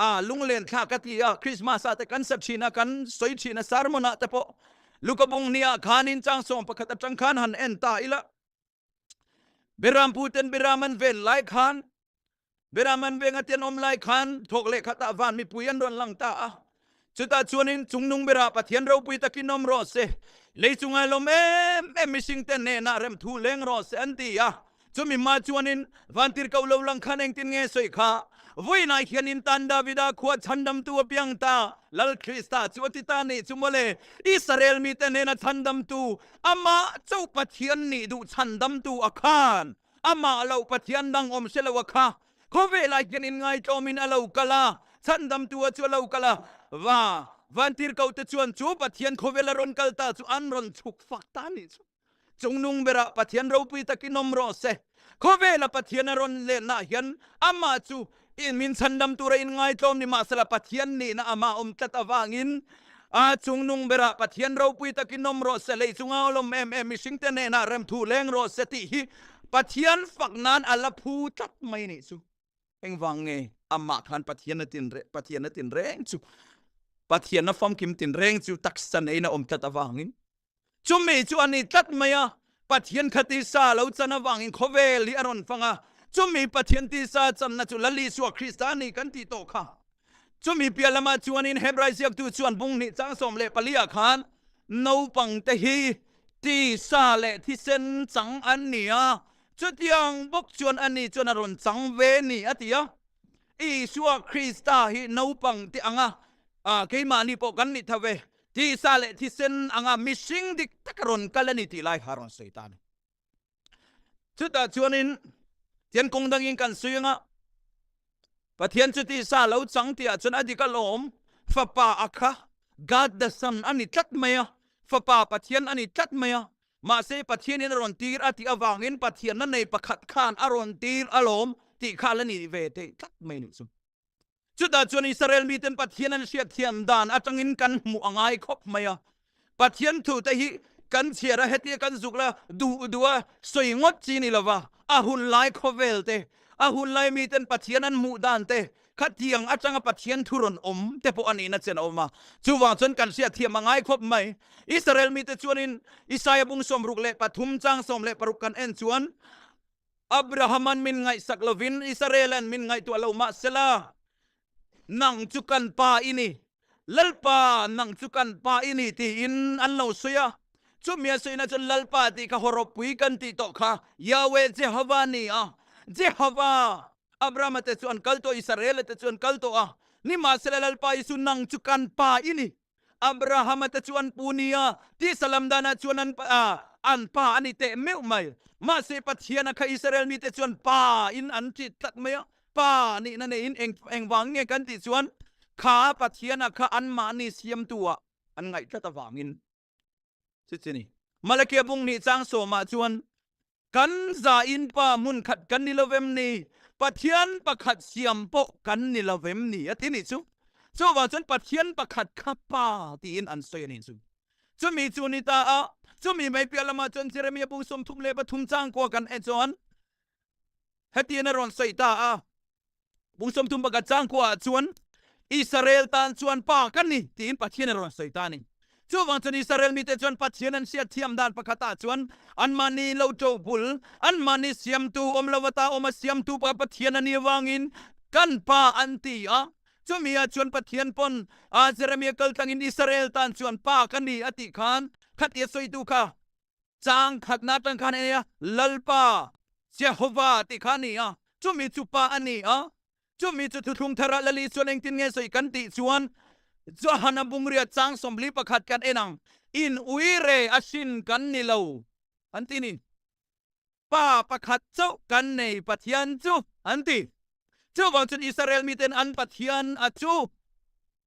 A lunglen thlak a ti a, Christmas ah te kan sa thin a, kan sawi thin a, sermon ah te pawh Luka bung ni ah khanin chang 11 atang khan han en ta ila. Beram pu ten beram an ven lai khan, beram an veng a ten awm lai khan thawk leh khat ah van mipui an rawn lang ta a. Chutah chuanin chungnung berah Pathian ropui takin awm rawh se, lei chunga lawm em em mihring te hnenah remthu leng rawh se an ti a. Chumi hma chuanin vantirhkoh lo lang khan engtin nge sawi kha? Vawiinah hian in tan Davida khua chhandamtu a piang ta, Lal Krista chu a ti ta nih chu mawle. Israel mite hnena chhandamtu, amah chauh Pathian nih duh chhandamtu a khan, amah loh Pathian dang awm hre lo a kha. Khawvelah hian inngaitlawmin a lo kal a, chhandamtu a chu a lo kal a. Va, vantirhkoh te chuan chu Pathian khawvel a rawn kal ta chu an rawn chhuk fak ta nih chu. Chungnung berah Pathian ropui takin awm rawh se. Khawvela Pathian a rawn lenah hian amah chu min chhandam tura inngaitlawm ni mahsela Pathian nihna amah awm tlat avangin a chungnung berah Pathian ropui takin awm rawh se, lei chunga awlawm em em mihringte hnenah remthu leng rawh se tih hi Pathian fak nan a la phu tlat mai nih chu. Engvang nge amah khan Pathian a tin Pathian a tin reng chu Pathian a famkim tin reng chu taksa neiin a awm tlat avangin Chumi chu a ni tlat mai a, Pathian kha tisa lo chan avangin khawvel hi a rawn fang a, chumi Pathian tisa channa chu Lal Isua Krista a ni kan tih tawh kha. Chumi piah lamah chuanin Hebrai ziaktu chuan bung hnih chang 14 ah khan naupang te hi tisa leh thisen chang an ni a, chutiang bawk chuan a ni chuan a rawn chang ve ni a ti a. Isua Krista hi naupang te anga. A, keimahni pawh kan ni tho ve. Tisa leh thisen anga mihring dik tak rawn kal a ni tih lai kha a rawn sawi ta a ni. Chutah chuanin tian kawng dangin kan sawi anga Pathian chu tisa lo chang tihah chuan a dik alawm, Fapa a kha God the Son a ni tlat mai a, Fapa Pathian a ni tlat mai a, mahse Pathianin a rawn tir a tih avangin Pathianna nei pakhat khan a rawn tir alawm tih kha a la ni ve thei tlat mai a nih chu. Chutah chuan Israel miten Pathian an hriat thiam dan atangin kan hmuh a ngai khawp mai a. Pathian thute hi kan chhiar a, hetia kan zuk la duh duh a sawi ngawt chi ni lova, a hun lai khawvel te, a hun lai miten Pathian an hmuh dan te, khatiang atanga Pathian thu rawn awm te pawh a nihna chen a awm a. Chuvang chuan kan hriat thiam a ngai khawp mai. Israel mite chuanin Isaia bung 63 chang 16 kan en chuan, Abrahama'n min ngaihsak lovin Israela'n min ngaihtuah lo mah sela, Nang chu kan pa i ni, Lalpa, nang chu kan pa i ni, tiin an lo sawi a. Chumi a sawina chuan Lalpa tih kha hawrawppui kan tih tawh kha Yahweh Jehovah a ni a. Jehovah! Abrahama te chu an kal tawh, Israela te chu an kal tawh a. Nimahsela Lalpa Isu, nang chu kan pa i ni. Abrahama te chu an pu nia, tisa lam danah chuan an an pa a ni teh meuh mai. Mahse Pathiana kha Israel mite chuan pa in an ṭit tlat mai a, pa nihna neiin eng engvang nge kan tih chuan kha Pathiana kha anmahni siamtu ah an ngaih tlat avangin. Chuchi ni. Malakia bung hnih chang sawmah chuan Kan za in pa hmun khat kan ni lovem ni? Pathian pakhat siam pawh kan ni lovem ni? A ti nih chu. Chuvang chuan Pathian pakhat kha Pa tiin an sawi a nih chu. Chumi chu ni ta a, chumi mai piah lamah chuan Jeremia bung 33 changkua kan en chuan hetian a rawn sawi ta a. Bung 31 changkua ah chuan Israel tan chuan pa ka ni tiin Pathian a rawn sawi ta a ni. Chuvang chuan Israel mite chuan Pathian an hriat thiam dan pakhatah chuan anmahni lo to bul, anmahni siamtu awm lo ata awm a siamtu pa Pathian a nih avangin kan pa an ti a. Chumi ah chuan Pathian pawn a Jeremia kaltlangin Israel tan chuan pa ka ni a tih khan khatia sawitu kha Chang khatna atang khan a nia, Lalpa, Jehovah tih kha a ni a, chumi chu Pa a ni a. Chumi chu thuthlung tharah Lali chuan engtin nge sawi kan tih chuan Johana bungria chang 41 kan en ang, In uire a hrin kan ni lo, an ti ni. Pa pakhat chauh kan nei Pathian chu, an ti. Chuvang chuan Israel miten an Pathian a chu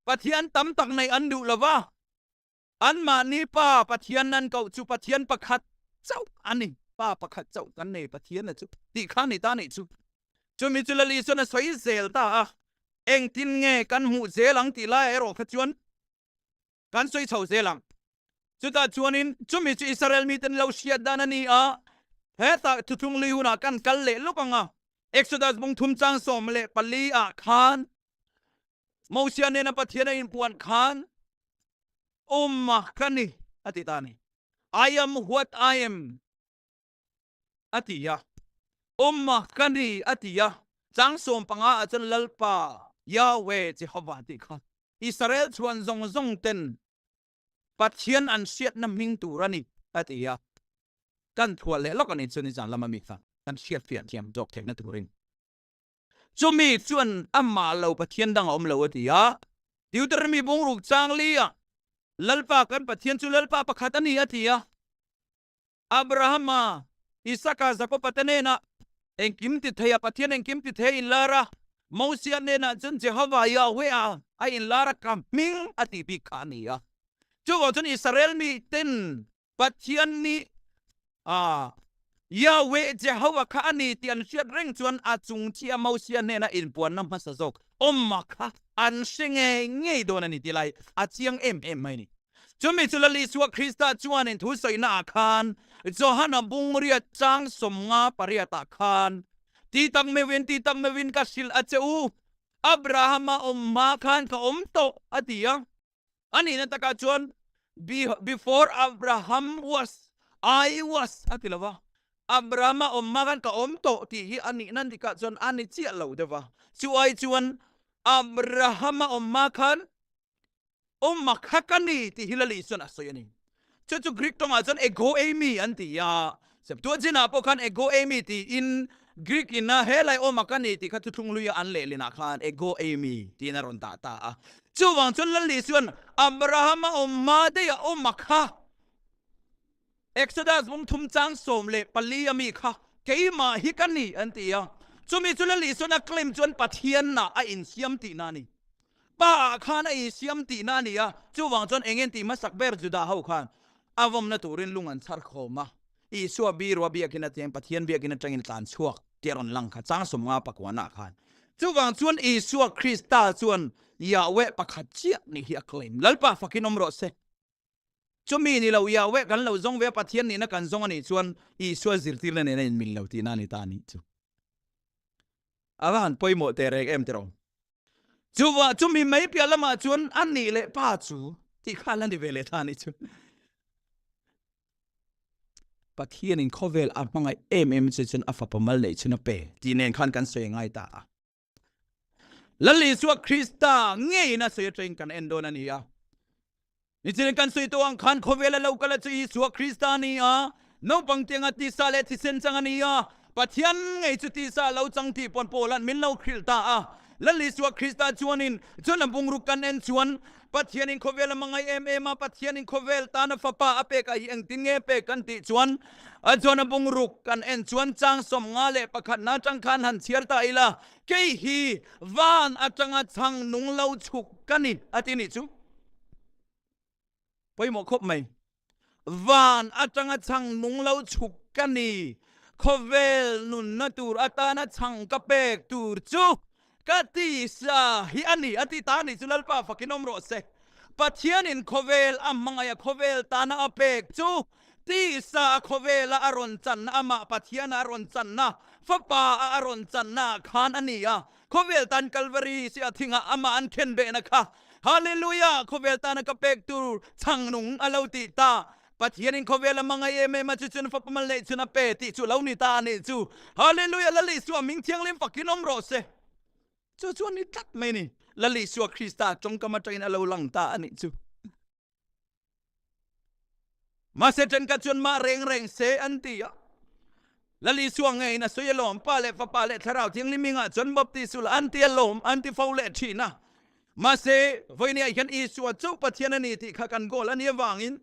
Pathian tam tak nei an duh lova. Anmahni Pa Pathian nan koh chu Pathian pakhat chauh a ni. Pa pakhat chauh kan nei Pathian a chu tih kha ni ta nih chu. Chumi chu Lali chuan a sawi zel ta a, engtin nge kan hmuh zel ang tih laiah erawh kha chuan kan sawi chho zel ang. Chutah chuanin chumi chu Israel miten lo hriat dan a ni a, hetah thuthlung lui hunah kan kal leh lawk ang a. Exodus bung thum chang 14 ah khan Mosia nena Pathian a inpuan khan Awma ka ni a ti ta a ni. I am what I am a ti a. Awma ka ni a ti a. Chang 15 ah chuan Lalpa, Yahweh, Jehovah tih kha Israel chhuan zawng zawng ten Pathian an hriatna hming tur a ni a ti a. Kan thuah leh lawk a ni chu nizan lama mi kha kan hriatfiah thiam zawk theihna turin. Chumi chuan amah lo Pathian dang a awm lo a ti a. Deuteronomy bungruk chang li ah Lalpa kan Pathian chu Lalpa pakhat a ni a ti a. Abrahama, Isaka, Jakoba te hnenah engkim ti thei a Pathian engkim ti thei a inlar a. Mosia hnenah chuan Jehovah Yahweh a a inlar a ka hming a tih bik kha a ni a. Chuvang chuan Israel miten Pathian nih a Yahweh Jehovah kha a ni tih an hriat reng chuan a chung chiah Mosia hnena inpuanna hmasa zawk awmma kha an hre ngei ngei dawn a ni tih lai a chiang em em mai a ni. Chumi chu Lal Isua Krista chuanin thu sawina ah khan Johana bungriat chang 58 ah khan, Ti tak meuhin, ti tak meuhin ka hrilh a che u, Abrahama awm hma khan ka awm tawh, a ti a. A nihna takah chuan Before Abraham was, I was a ti lo va. Abraham a awm hma khan ka awm tawh tih hi a nihna dikah chuan a ni chiah lo deuh va. Chu ai chuan Abraham a awm hma khan awm a kha ka ni tih hi Lali chuan a sawi a ni. Chu chu Greek tawngah chuan ego eimi an ti a. Septuagint-ah pawh khan ego eimi tiin Greek in a helai awm a ka ni tih kha thuthlung luia an lehlinah khan ego eimi tiin a rawn dah ta a. Chuvang chuan Lal Isua'n Abrahama awm hma daih a awm a kha. Exodus bung thum chang 14 a mi kha keimah hi ka ni an ti a. Chumi chu Lal Isua'n a claim chuan Pathianah a insiam tihna a ni. Pa ah khan a insiam tihna a ni a, chuvang chuan eng en tih hmasak ber Judah ho khan a vawmna turin lung an chhar khawm a. Isua birua biakin atang Pathian biakin atangin tlan chhuak tih a rawn lang kha chang 50 pakuanah khan. Chuvang chuan Isua Krista chuan Yahweh pakhat chiah nih hi a claim. Lalpa fakin awm rawh se. Chumi ni lo Yahweh kan lo zawng ve a Pathian nihna kan zawng a nih chuan Isua zirtirna nena inmil lo tihna a ni ta a nih chu. A va han pawimawh teh reng em tiraw? Chuvah chumi mai piah lamah chuan a nih leh pa chu tih kha la ni ve leh ta a nih chu. Pathianin khawvel a hmangaih em em che chuan a fapa mal neih chhun a pe tih nen khan kan sawi ngai ta a. Lal Isua Krista ngeiin a sawi atangin kan en dawn a ni a. Nichin kan sawi tawh ang khan khawvel a lo kal a chu Isua Krista a ni a, naupang tianga tisa leh thisen chang a ni a, Pathian ngei chu tisa a lo chang tih pawn Paula'n min lo hrilh ta a. Lal Isua Krista chuanin chuan a bungruk kan en chuan Pathianin khawvel a hmangaih em em a, Pathianin khawvel tana fapa a pek a hi engtin nge pek kan tih chuan a chuan a bungruk kan en chuan chang 51 na atang khan han chhiar ta ila, Kei hi van atanga chhang nung lo chhuk ka ni a ti nih chu. Pawimawh khawp mai. Van atanga chhang nung lo chhuk ka ni. Khawvel nunna tur atana chhang ka pek tur chu ka tisa hi a ni a ti ta ni chu Lalpa fakin awm rawh se. Pathianin khawvel a hmangaih a khawvel tana a pek chu tisa a khawvela a rawn channa amah Pathiana a rawn channa fapa a a rawn channa khan a ni a. Khawvel tan Kalvari sia thingah amah an khen behna kha Hallelujah! Khawvel tana ka pek tur chhang nung a lo tih ta. Pathianin khawvel a hmangaih em em a, chu chuan fapa mal neih chhun a pe tih chu lo ni ta a nih chu. Hallelujah! Lal Isua hming thianghlim fakin awm rawh se. Chu chu a ni tlat mai ni. Lal Isua Krista tawngkam atangin a lo lang ta a nih chu. Mahse ṭhenkhat chuan mah reng reng se an ti a. Lal Isua ngeiin a sawi alawm, Pa leh Fapa leh Thlarau Thianghlim hmingah chuan baptis ula an ti alawm, an ti fo leh ṭhin a. Mahse, vawinia hian Isua chu Pathian a ni tih kha kan goal a nih avangin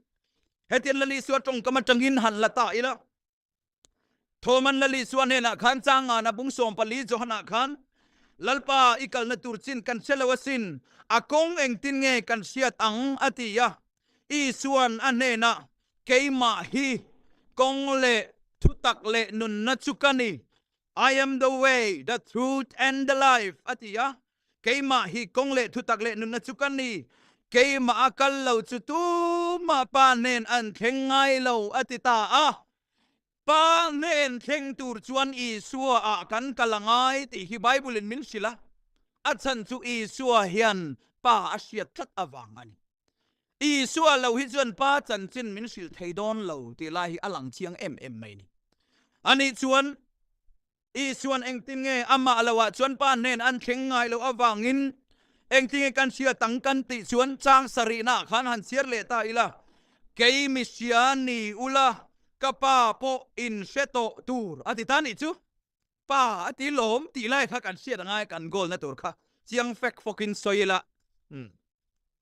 hetiang Lal Isua ṭawngkam aṭangin han la ta ila. Thoman Lal Isua hnenah khan changana bung 14 Johanah khan, Lalpa, i kalna tur chin kan hre lo asin, a kawng engtin nge kan hriat ang? a ti a. Isua'n a hnenah, Keimah hi kawng leh thutak leh nunna chu ka ni, I am the way, the truth and the life, a ti a. Keimah hi kawng leh thutak leh nunna chu ka ni, keimah a kal lo chu tumah Pa hnen an thleng ngai lo, a ti ta a. Pa hnen thleng tur chuan Isua ah kan kal a ngai tih hi Bible in min hrilh a, a chhan chu Isua hian Pa a hriat tlat avang a ni. Isua lo hi chuan Pa chanchin min hrilh thei dawn lo tih lai hi a lang chiang em em mai ni. Ani chuan Isua'n engtin nge amah loah chuan Pa hnen an thleng ngai loh avangin engtin nge kan hriat ang kan tih chuan chang sarihnaah khan han chhiar leh ta ila, Kei mihria ni ula ka Pa pawh in hre tawh tur a ti ta nih chu. Pa a ti lawm tih lai kha kan hriat angai kan goal na tur kha chiang fek fawkin sawi ila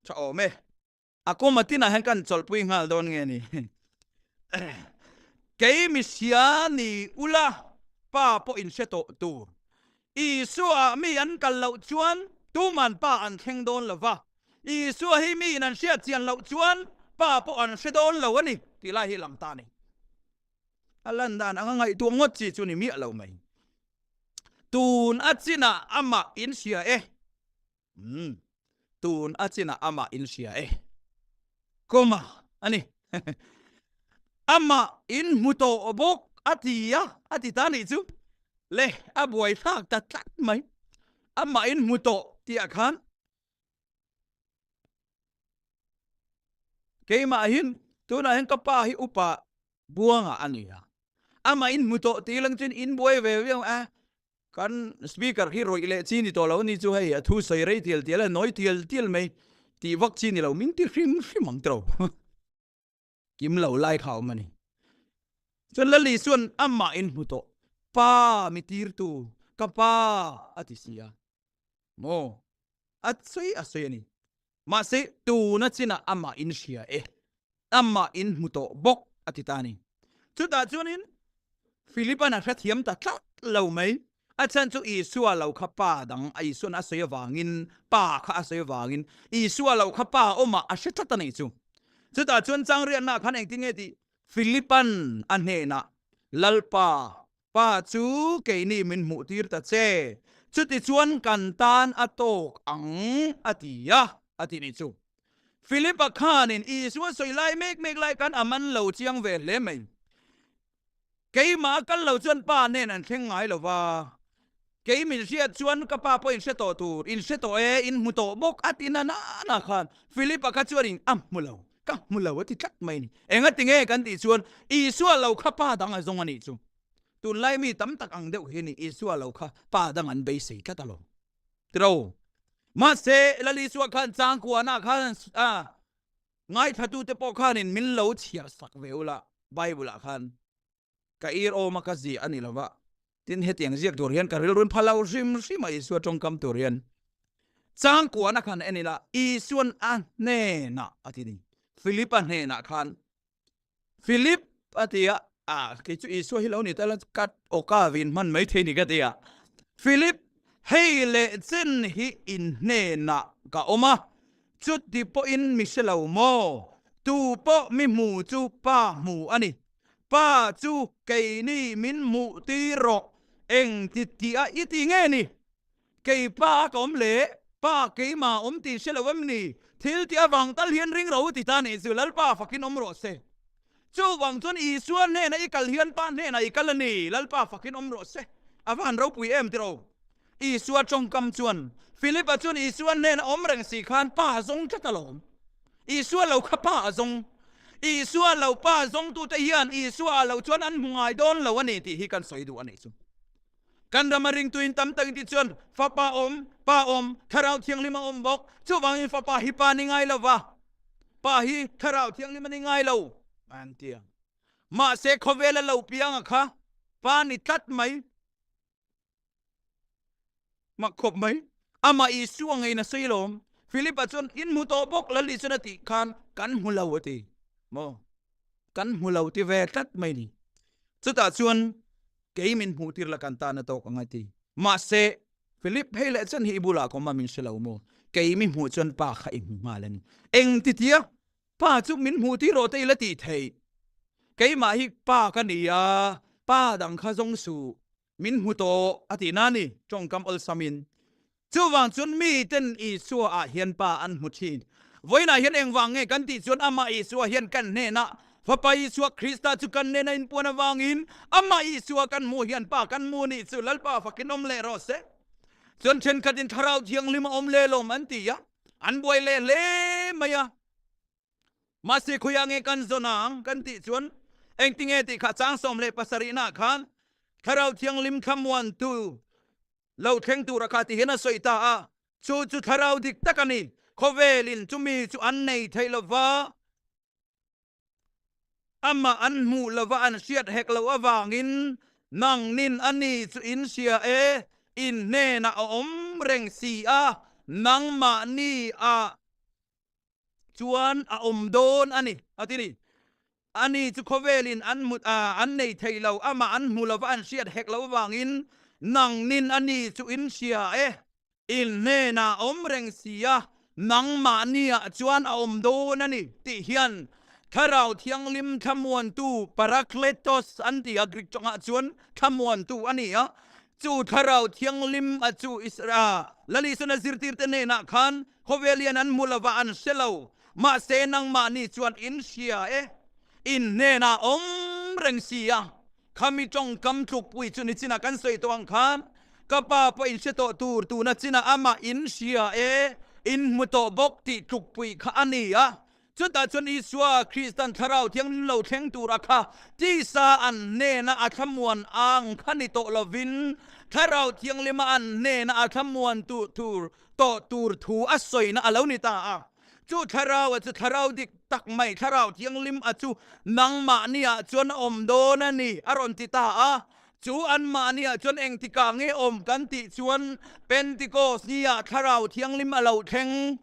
tha awm e. A kum a tinah hian kan chawlhpui nghal dawn nge ni? Kei misia ni ula pa pawh in hre tawh tur. Isua ah mi an kal loh chuan tuman pa an thleng dawn lo va, Isua hi mi in an hriat chian loh chuan pa pawh an hre dawn lo a ni tih lai hi lang ta a ni. A lan dan anga ngaihtuah ngawt chi chu ni miah lo mai. Tun a chinah amah in hria e. Umm, tun a chinah amah in hria e. Comma a ni. Amah in hmu tawh bawk a ti a, a ti ta nih chu. Le, a buai thlak ta tlat mai. Amah in hmu tawh tih ah khan keimah hin tunah hian ka pa hi upa buanga a ni a. Amah in hmu tawh tih lang chuan in buai ve viau a. Kan speaker hi rawih leh chi ni tawh lo a ni chu hei a thu sawi rei tial tial a nawi tial tial mai tih vak chi ni lo min ti hrim hrim ang tiro kim lo lai kha a awm a ni. Chuan Lali chuan amah in hmu tawh pa mi tirtu ka pa a ti si a maw a sawi a sawi a ni. Mahse, tuna chinah amah in hria e, amah in hmu tawh bawk, a ti ta a ni. Chutah chuanin Philipa'n a hrethiam ta tlat lo mai. A chhan chu Isua lo kha pa dang a Isua'n a sawi avangin, pa kha a sawi avangin Isua lo kha pa awmah a hre tlat a nih chu. Chutah chuan changriatnaah khan engtin nge tih Philipa'n a hnenah, Lalpa, Pa chu keini min hmuhtir ta che, chutichuan kan tan a tawk ang, a ti a, a ti nih chu. Philip-a khanin Isua sawi lai mek mek lai khan a man lo chiang ve hle mai. Keimah a kal lo chuan Pa nen an thleng ngai lo va, kei min hriat chuan ka Pa pawh in hre tawh tur, in hre tawh e, in hmu tawh bawk, a ti na na khan Philip-a kha chuanin a hmu lo, ka hmu lo a ti tlat mai a ni. Engati nge kan tih chuan Isua lo kha Pa dang a zawng a nih chu. Tunlai mi tam tak ang deuh hi ni Isua lo kha Pa dang an beisei tlat alawm. Tiro. Mahse, Lal Isua khan changkuanah khan a ngaithlatute pawh khanin min lo chhiar sak ve ula Bible-ah khan ka ir awma ka ziah a ni lova. Tin, hetiang ziak tur hian ka rilruin pha lo hrim hrim a Isua tawngkam tur hian. Changkuana khan en ila Isuan a hnenah a ti ni. Philip-a hnenah khan Philip a ti a, ah kei chu Isua hi lo ni ta la ka awka vin hman mai thei ni ka ti a. Philip, hei leh chen hi in hnenah ka awm a, chuti pawhin mi hre lo maw? Tu pawh mi hmu chu Pa hmu a ni. Pa chu keini min hmuh tir rawh, engti tih a i ti nge ni? Kei pa a ka awm le, pa keimah awm tih hre lo em ni? Thil tih avang tal hian ring ro ti ta nih chu Lalpa fakin awm rawh se. Chuvang chuan Isua hnena i kal hian Pa hnenah i kal a ni, Lalpa fakin awm rawh se. A va han ropui em tiraw? Isua tawngkam chuan Philip-a chuan Isua hnena awm reng si khan Pa a zawng tlat alawm. Isua lo kha Pa a zawng. Isua lo Pa zawngtute hian Isua a lo chuan an hmu ngai dawn lo a ni tih hi kan sawi duh a nih chu. Kan rama ringtuin tam tak inti chuan Fapa awm, Pa awm, Thlarau Thianghlim a awm bawk. Chuvangin Fapa hi Pa ni ngai lo va, Pa hi Thlarau Thianghlim a ni ngai lo an ti a. Mahse khawvela lo pianga kha Pa ni tlat mai. Mak khawp mai. Amah Isua ngeiin a sawi lawm. Philip-a chuan, In hmu tawh bawk Lal Isuan a tih khan kan hmu lo a ti. Maw? Kan hmu lo ti ve tlat mai ni. Chutah chuan Kei min hmuh tir la kan tan a tawk ang a ti. Mahse, Philip hei leh chen hi i bulah ka awm a min hre lo maw? Kei mi hmuh chuan pa kha i hmu nghal a ni. Eng ti tia? Pa chu min hmuh tir rawh te i la tih theih. Keimah hi pa ka ni a, pa dang kha zawng suh. Min hmu tawh a tih na ni, tawngkam awlsamin. Chuvang chuan miten Isua ah hian Pa an hmu thin. Vawiinah hian engvang nge kan tih chuan amah Isua hian kan hnenah Fapa Isua Krista chu kan hnena inpuan avangin amah Isua kan hmuh hian Pa kan hmu nih chu Lalpa fakin awm leh rawh se. Chuan thenkhatin Thlarau Thianghlim a awm leh lawm an ti a, an buai leh hle mai a. Mahse khawiah nge kan zawn ang kan tih chuan engtinge tih kha chang 17 nah khan Thlarau Thianghlim thlamuantu Lo thleng tura kha ti hian a sawi ta a, chu chu thlarau dik tak a ni. Khawvelin chumi chu an nei thei lo va, amah an hmuh lo va, an hriat hek loh avangin nangnin a ni chu in hria e, in hnenah a awm reng si a, nangmahni a chuan a awm dawn a ni, a ti ni. Ani chu khawvelin an hmu, an nei thei lo, amah an hmu lova an hriat hek loh avangin nangnin ani chu in hria e, in hnenah a awm reng si a, nangmahniah chuan a awm dawn a ni, tih hian Thlarau Thianghlim thlamuantu, Parakletos an ti a, Greek tawngah chuan thlamuantu a ni a, chu Thlarau Thianghlim a chu Isra, Lal Isuan a zirtirte hnenah khan Khawvel hian an hmu lova an hre lo, mahse nangmahni chuan in hria e, in hnenah awm reng si a, khami tawngkam tlukpui chu nichinah kan sawi tawh ang khan ka pa pawh in hre tawh tur tuna chinah amah in hria e, in hmu tawh bawk tih tlukpui kha a ni a. Chutah chuan Isua Kristan Thlarau Thianghlim lo thleng tura kha tisa an hnena a thlamuan ang kha ni tawh lovin Thlarau Thianghlima an hnena a thlamuan tur tawh tur thu a sawina a lo ni ta a. Chu Thlarau a chu Thlarau dik tak mai Thlarau Thianghlim a chu nangmahniah chuan a awm dawn a ni a rawn ti ta a. Chu anmahniah chuan engtikah nge awm kan tih chuan Pentecost nia Thlarau Thianghlim a lo thleng.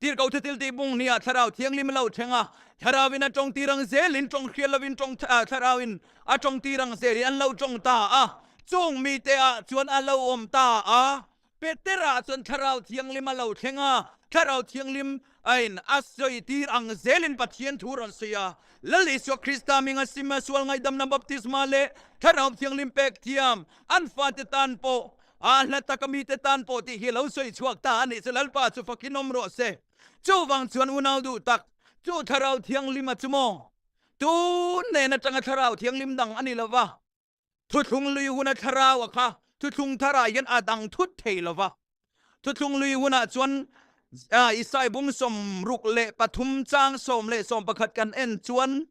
Tirhkohte thil tih bung nia Thlarau Thianghlim a lo thleng a, Thlarauin a tawng tir ang zelin tawng hriat lovin tawng Thlarauin a tawng tir ang zelin an lo tawng ta a, chung mite ah chuan a lo awm ta a. Petera chuan Thlarau Thianghlim a lo thleng a, Thlarau Thianghlim in a sawi tir ang zelin Pathian thu rawn sawi a, Lal Isua Krista hminga sim a sual ngaihdamna baptisma leh Thlarau Thianghlim pek thiam an fate tan pawh A hla taka mite tan pawh tih hi lo sawi chhuak ta a nih chu Lalpa chu fakin awm rawh se. Chuvang chuan unau duh tak chu Thlarau Thianghlima chu maw? Tun nen atanga Thlarau Thianghlim dang a ni lo va, thuthlung lui huna Thlarau a kha thuthlung tharah hian a dang thut thei lo va. Thuthlung lui hunah chuan Isai bung 63 chang 11 kan en chuan,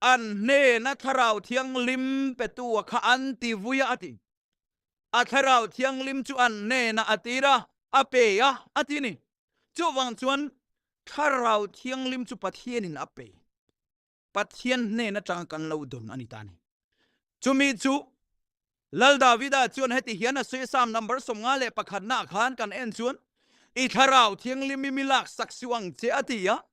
An hnena Thlarau Thianghlim petu a kha an ti vui a, a ti. A Thlarau Thianghlim chu an hnena a tir a, a pe a, a ti ni. Chuvang chuan Thlarau Thianghlim chu Pathianin a pe. Pathian hnen atanga kan lo dawn a ni ta ni. Chumi chu Lal Davida chuan heti hian a sawi a, Psalm number 51 naah khan kan en chuan, I Thlarau Thianghlim i mi laksak suh ang che a ti a.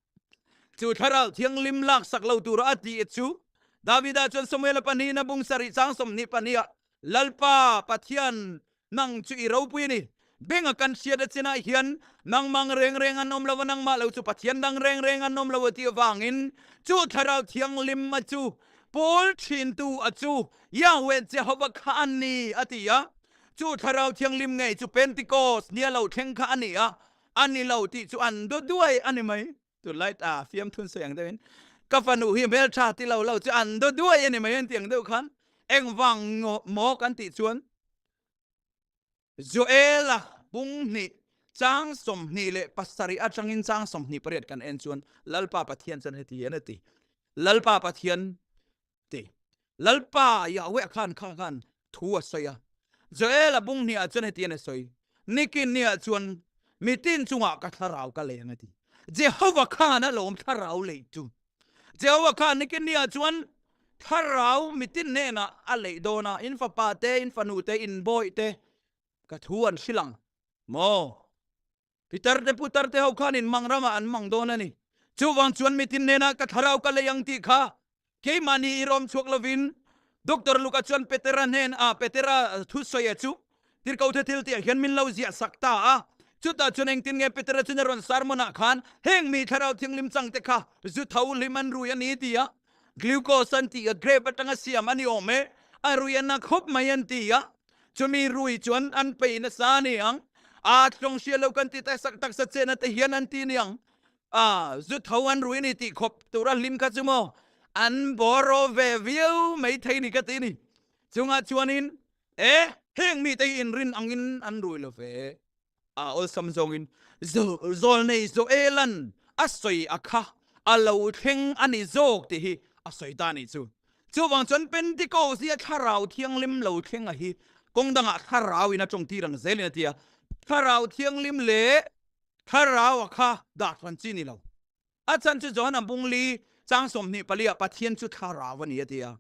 Chu Thlarau Thianghlim laksak lo tura a tih chu Davida chuan Samuela pahnihna bung sarih chang 22 ah, Lalpa Pathian Nang chu i ropui a ni. Benga kan hriat a chinah hian nangmang reng reng an awm lo a, nangmah lo chu Pathian dang reng reng an awm lo a tih avangin chu Thlarau Thianghlim a chu pawl thintu a chu Yahweh Jehovah kha a ni a ti a. Chu Thlarau Thianghlim ngei chu Pentecost nia lo thleng kha a ni a, a ni lo tih chu an dawt duai a ni mai. Tunlai ta fiamthun sawi ang deuhin ka fanu hi hmeltha ti lo lo chu an dawt duai a ni mai an tih ang deuh khan engvang maw kan tih chuan Joela bung hnih chang 27 atangin chang 28 kan en chuan Lalpa Pathian chuan heti hian a ti. Lalpa Pathian ti. Lalpa Yahweh khan kha khan thu a sawi a. Joela bung hnih ah chuan heti hian a sawi. Nikin ni ah chuan mitin chungah ka thlarau ka leng a ti. Jehovah khan a lawm thlarau lei chu. Jehovah khan nikin ni ah chuan thlarau mitin hnenah a leih dawn a, in fapa te, in fanu te, in bawih te ka thu an hrilh ang maw? Pitar te putar te ho khan in mang ramah an mang dawn a ni. Chuvang chuan mitin hnenah ka thlarau ka lei ang tih kha keimahni i rawm chhuak lovin Doctor Luka chuan Petera hnen ah Petera thusawi a chu Tirhkohte thil tih ah hian min lo ziah sak ta a. Chutah chuan engtin nge Petera chuan a rawn sermon ah khan heng mi thlarau thianghlim chang te kha zu tho hlim an rui a ni ti a, glucose an tih a grape atanga siam a ni awm e, a rui a na khawp mai an ti a. Chumi rui chuan an pei nasa a ni ang. A tlawng hria lo kan ti taksa taksa chehna te hian an ti niang. A zu tho an rui a ni tih khawp tura hlim kha chu maw an bawraw ve viau mai thei ni ka ti ni. Chungah chuanin E, heng mite hi inrin angin an rui lo ve. A awlsam zawngin zawlnei Joelan a sawi a kha a lo thleng a ni zawk tih hi a sawi ta a nih chu. Chuvang chuan Pentecost hi a Thlarau Thianghlim lo thleng a hi kawng dangah Thlarauin a tawng tir ang zelin a ti a. Thlarau Thianghlim leh Thlarau a kha dah hran chi ni lo. A chhan chu Johana bungli chang 24 ah Pathian chu Thlarau a ni a ti a.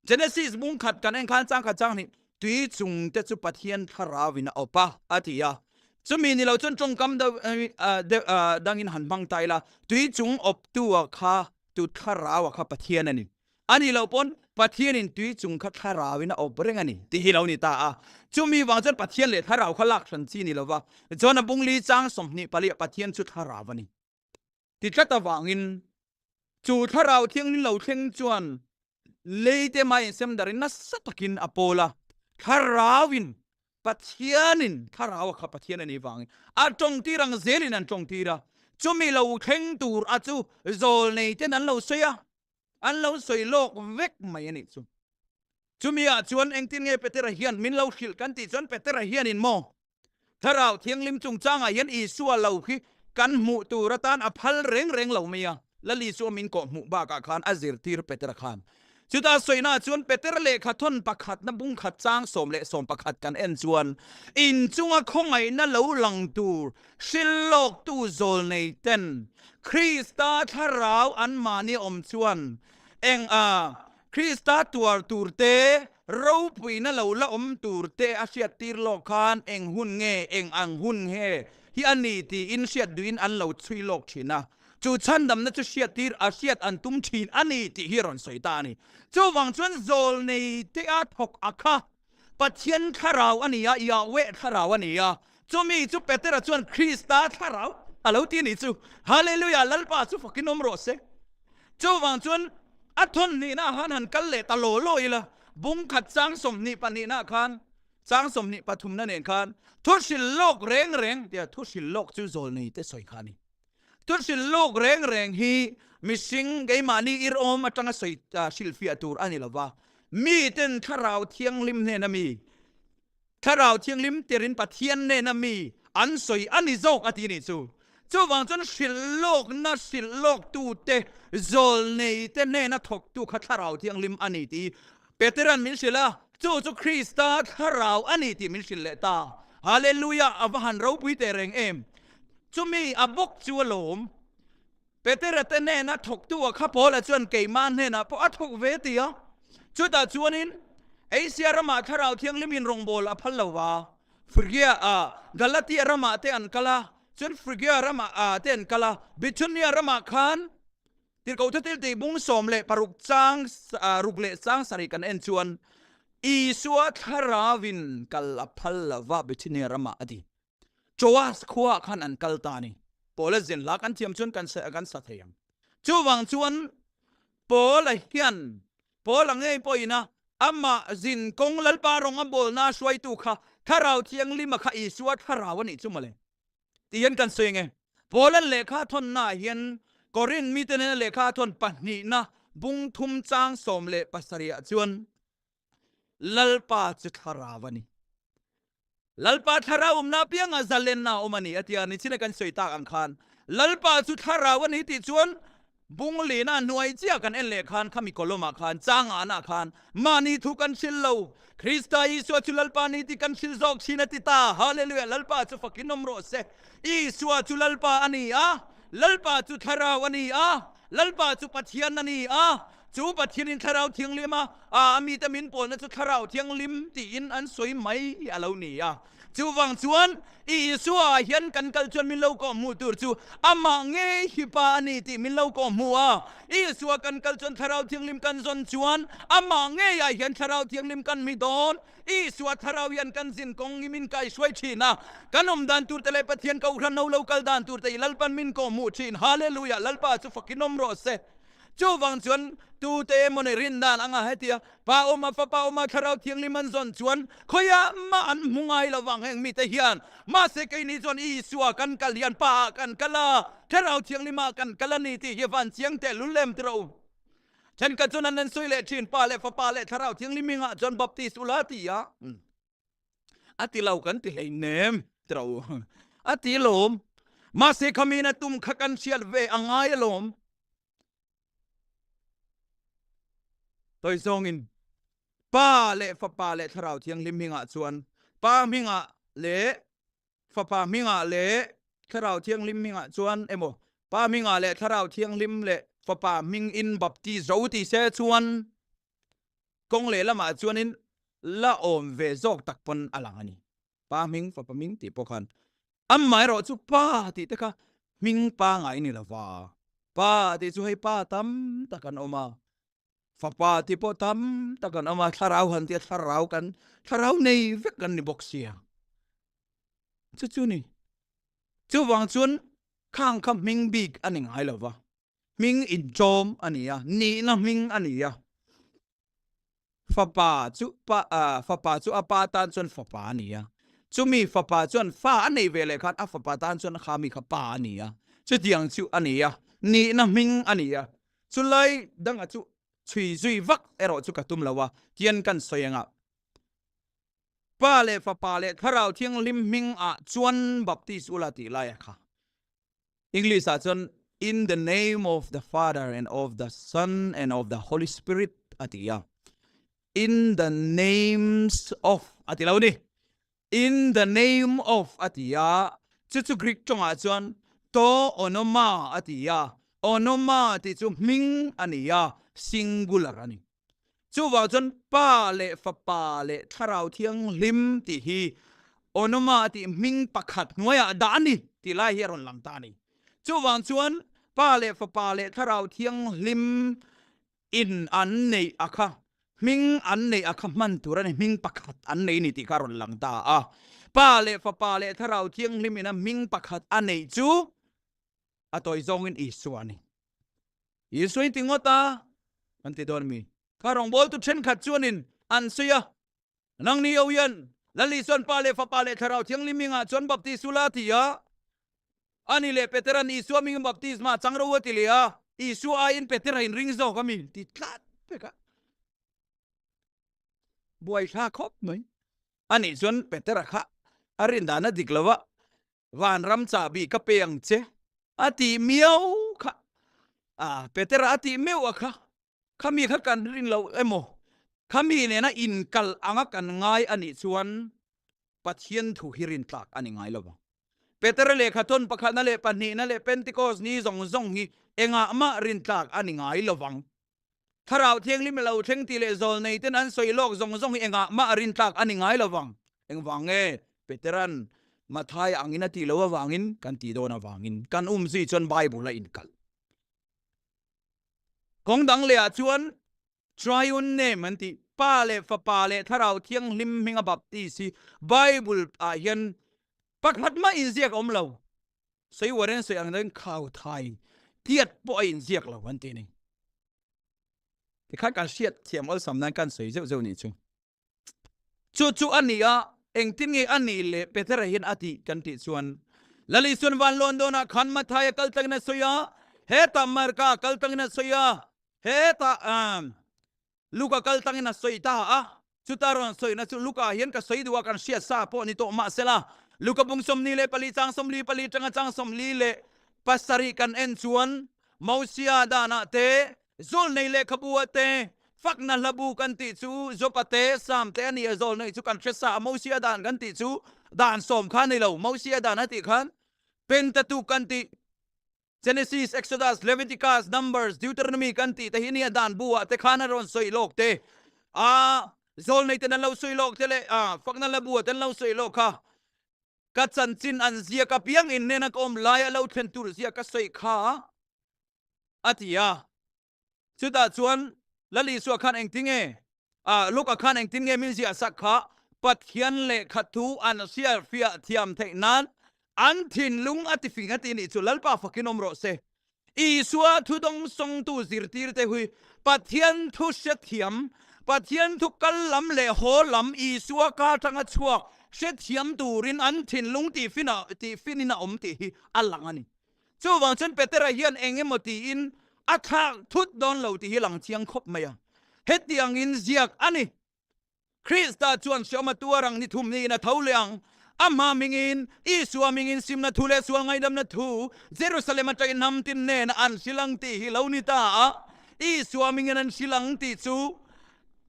Genesis bung khat kan en khan chang khat chang hnih tui chung te chu Pathian thlarau in a awp a, a ti a. Chumi ni lo chuan tawngkam dangin han hmang ta ila, tui chung awptu a kha tu thlarau a kha Pathian a ni. A nih loh pawn Pathian in tui chung kha thlarau in a awp reng a ni tih hi lo ni ta a. Chumi vang chuan Pathian leh thlarau kha lak hran chi ni lova, John-a bung li chang 24 ah Pathian chu thlarau a ni. Ti tlat avangin chu thlarau thianghlim lo thleng chuan leite mai insem darin nasa takin a pawl a, thlarauin Pathianin thlarau a kha Pathian a nih vangin a tawngtir ang zelin an tawngtir a, chumi lo thleng tur a chu zawlnei ten an lo sawi a, an lo sawi lawk vek mai a nih chu. Chumi ah chuan engtin nge Petera hian min lo hrilh kan tih chuan Petera hianin maw Thlarau Thianghlim chungchangah hian Isua lo hi kan hmuh tur atan a phal reng reng lo mai a, Lal Isua min kawh hmuh bakah khan a zirtir Petera khan. Chutah sawina chuan Petera lehkha thawn pakhatna bung khat chang 10 11 kan en chuan inchunga khawngaihna lo lang tur hrilhlawktu zawlnei ten Krista thlarau anmahni awm chuan eng a Krista tuar tur te, ropuina lo la awm tur te a hriattir lawk khan eng hun nge, eng ang hun nge? hi a ni tiin hriat duhin an lo chhui lawk thin a. Chu chhandamna chu hriattir a hriat an tum thin a ni tih hi a rawn sawi ta a ni. Chuvang chuan zawlnei te a thawk a kha Pathian thlarau a ni a, Yahweh thlarau a ni a. Chumi chu Petera chuan Krista thlarau a lo ti a nih chu. Hallelujah! Lalpa chu fakin awm rawh se. Chuvang chuan a thawn hnihna khan han kal leh ta law law ila, bung khat chang 20 pahnihna khan, chang 20 pathumna nen khan thu hrilh lawk reng reng tia thu hrilh lawk chu zawlnei te sawi kha a ni. Thu hrilh lawk reng reng hi mihring keimahni irawm atanga sawi hrilhfiah tur a ni lova, miten Thlarau Thianghlim hnena mi, Thlarau Thianghlim tirin Pathian hnena mi an sawi a ni zawk a ti nih chu. Chuvang chuan hrilh lawkna hrilh lawktute zawlneite hnena thawktu kha Thlarau Thianghlim a ni tih Petera'n min hrilh a, chu chu Krista Thlarau a ni tih min hrilh leh ta. Hallelujah! A va han ropui teh reng em! Chumi a bawk chu a lawm. Petera te hnena thawktu a kha Paula chuan keimah hnenah pawh a thawk ve ti a. Chutah chuanin Asia ramah Thlarau Thianghlimin rawngbâwl a phal lo va, Phrygia ah Galatia ramah te an kal a, chuan Phrygia ramah ah te an kal a, Bithunia ramah khan Tirhkoh Thutil tih bung 16 chang ruk leh chang sarih kan en chuan Isua Thlarauin kal a phal lo va Bithunia ramah a ti. Troas khuaah khan an kal ta a ni. Paula zin hla kan thiam chuan kan kan sa thei ang. Chuvang chuan Paula hian Paula ngei pawhin a amah zin kawng Lalpa rawng a bawlna hruaitu kha Thlarau Thianghlima kha Isua thlarau a nih chu mawle tih hian kan sawi ang e. Paula'n lehkha a thawnnaah hian Korinth mite nena lehkha a thawn pahnihna bung thum chang 17 ah chuan Lalpa chu thlarau a ni. Lalpa thlarau awmna apiangah zalenna a awm a ni, a ti a. Nichina kan sawi tak ang khan Lalpa chu thlarau a ni tih chuan bung lina hnuai chiah kan en leh khan khami column-ah khan changana khan mahni thu kan hril lo, Krista Isua chu Lalpa ni tih kan hril zawk thin a ti ta. Hallelujah! Lalpa chu fakin awm rawh se. Isua chu Lalpa a ni a, Lalpa chu thlarau a ni a, Lalpa chu Pathian a ni a, Chu Pathianin Thlarau Thianghlim a, a mite min pawlna chu Thlarau Thianghlim tiin an sawi mai a lo ni a. Chuvang chuan, Isua ah hian kan kal chuan min lo kawh hmuh tur chu amah ngei hi Pa a ni tih min lo kawh hmuh a. Isua kan kal chuan Thlarau Thianghlim kan zawn chuan amah ngei ah hian Thlarau Thianghlim kan hmi dawn. Isua Thlarau hian kan zin kawng hi min kaihruai thin a, kan awm dan tur te leh Pathian kohhran ho lo kal dan tur te hi Lalpan min kawh hmuh thin. Hallelujah! Lalpa chu fakin awm rawh se. Chuvang chuan tute emaw nih rin dan anga hetia Pa awma Fapa awma Thlarau Thianghlim an zawn chuan khawiah mah an hmu ngai lo vang heng mite hian. Mahse keini chuan Isua kan kal hian Pa ah kan kal a, Thlarau Thianghlim ah kan kal a ni tih hi van chiang teh lul em ti rawh u. Thenkhat chuan an an sawi leh thin, Pa leh Fapa leh Thlarau Thianghlim hmingah chuan baptist ula ti a. A ti lo kan ti hleinem ti rawh u. A ti lawm. Mahse khamin a tum kha kan hriat ve a ngai alawm. Tawi zawngin Pa leh Fapa leh Thlarau Thianghlim hmingah chuan Pa hmingah leh Fapa hmingah leh Thlarau Thianghlim hmingah chuan emaw Pa hmingah leh Thlarau Thianghlim leh Fapa hmingin baptizo ti se chuan kawng lehlamah chuanin la awm ve zawk tak pawn a lang a ni. Pa hming, fapa hming tih pawh khan amaherawh chu pa tih te kha hming pangai ni lova. Pa tih chu hei pa tam tak an awm a, fapa tih pawh tam tak an awm a, thlarau han tia thlarau kan thlarau nei vek kan ni bawk sia. Chu chu ni. Chuvang chuan khang kha hming bik a ni ngai lova. Hming inchawm a ni a, nihna hming a ni a. Fapa chu pa fapa chu a pa tan chuan fapa a ni a. Chumi fapa chuan fa a nei ve leh khan a fapa tan chuan kha mi kha pa a ni a. Chutiang chu a ni a, nihna hming a ni a. Chulai danga chu chhui zui vak erawh chu ka tum lo a, tian kan sawi anga Pa leh Fapa leh Thlarau Thianghlim hming ah chuan baptis ula tih lai a kha. English ah chuan In the name of the Father and of the Son and of the Holy Spirit a ti a. In the names of a ti lo ni. In the name of a ti a. Chu chu Greek tawngah chuan to onoma a ti a. Onoma tih chu hming a ni a, singular a ni. Chuvang chuan Pa leh Fapa leh Thlarau Thianghlim tih hi. Onoma a tih hming pakhat hnuaiah dah a ni tih lai hi a rawn lang ta a ni. Chuvang chuan Pa leh Fapa leh Thlarau Thianghlim in an neih a kha hming an neih a kha hman tur a ni, hming pakhat an nei ni tih kha a rawn lang ta a. Pa leh Fapa leh Thlarau Thianghlim ina hming pakhat a neih chu a tawi zawngin Isua a ni. Isua in ti ngawt a, kan ti dawn mi? Kha rawngbawltu thenkhat chuanin an sawi a, Nangni ho hian Lal Isuan Pa leh Fapa leh Thlarau Thianghlim hmingah chuan baptis ula a ti a. Ani leh Petera'n Isua hmingin baptisma a chang ro a ti leh a, Isua aiin Petera in ring zawk a mi ti tlat pek a. Buaithla khawp mai. Ani chuan Petera kha a rin dan a dik lo a, Vanram chahbi ka pe ang che a tih miau kha. A, Petera a tih meuh a kha. Khami kha kan rin lo emaw, khami nena inkal anga kan ngai a nih chuan Pathian thu hi rin tlak a ni ngai lo vang. Petera lehkha thawn pakhatna leh pahnihna leh Pentecost ni zawng zawng hi engah mah rin tlak a ni ngai lo vang. Thlarau Thianghlim a lo thleng tih leh zawlnei ten an sawi lawk zawng zawng hi engah mah rin tlak a ni ngai lo vang. Engvang nge Petera'n Mathaia angin a tih loh avangin kan tih dawn avangin kan umzui chuan Bible a inkal. Kawng dang leh ah chuan Triune name an tih, Pa leh Fapa leh Thlarau Thianghlim hminga baptis hi Bible ah hian pakhat mah inziak a awm lo. Sawi uar in sawi ang deuhin khau thai tiat pawh a inziak lo an ti a ni. Tikhan kan hriat thiam awlsam nan kan sawi zeuh zeuh nih chu. Chu chu a ni a, engtin nge a nih le Petera hian a tih kan tih chuan Lal Isuan van lawn dawnah khan Mathaia kal tlangin a sawi a, hetah Marka kal tlangin a sawi a, hetah Luka kal tlangin a sawi ta a. Chuta rawn sawina chu Luka hian ka sawi duh a, kan hriat sa pawh ni tawh mahsela Luka bung 44 chang 44 tanga chang 47 kan en chuan Mosia danah te Zawlnei lehkhabu ah te, fakna hlabu kan tih chu Jopa te, Sam te a ni a, zawlnei chu kan hre sa a, Mosia dan kan tih chu dan sawm kha a ni lo, Mosia dan a tih khan Pentateuch kan tih, Genesis, Exodus, Leviticus, Numbers, Deuteronomy kan tih te hi nia dan bu ah te khan a rawn sawi lawk te a, zawlnei ten an lo sawi lawk te leh fakna hlabu ah te an lo sawi lawk kha ka chanchin an ziak apiang in nena ka awm lai a lo thlen tur zia ka sawi kha. A ti a. Chutah chuan Lal Isua khan engtin nge, ah, Luka khan engtin nge min ziah sak kha? Pathian lehkha thu an hriat fiah thiam theih nan an thinlung a tifing a ti nih chu Lalpa fakin awm rawh se. Isua thu dawngsawngtu zirtirte hui Pathian thu hrethiam, Pathian thu kal lam leh haw lam Isua ka atanga chhuak hrethiam turin an thinlung tihfinin a awm tih hi a lang a ni. Chuvang chuan Petera hian eng emaw tiin a thlak thut dawn lo tih hi lang chiang khawp mai a. Hetiangin ziak a ni. Krista chuan hreawm a tuar ang ni thum niin a tho leh ang. Amah hmingin, Isua hmingin simna thu leh sual ngaihdamna thu Jerusalem atangin hnam tin nen an hrilh ang tih hi lo ni ta a. Isua hmingin an hrilh ang tih chu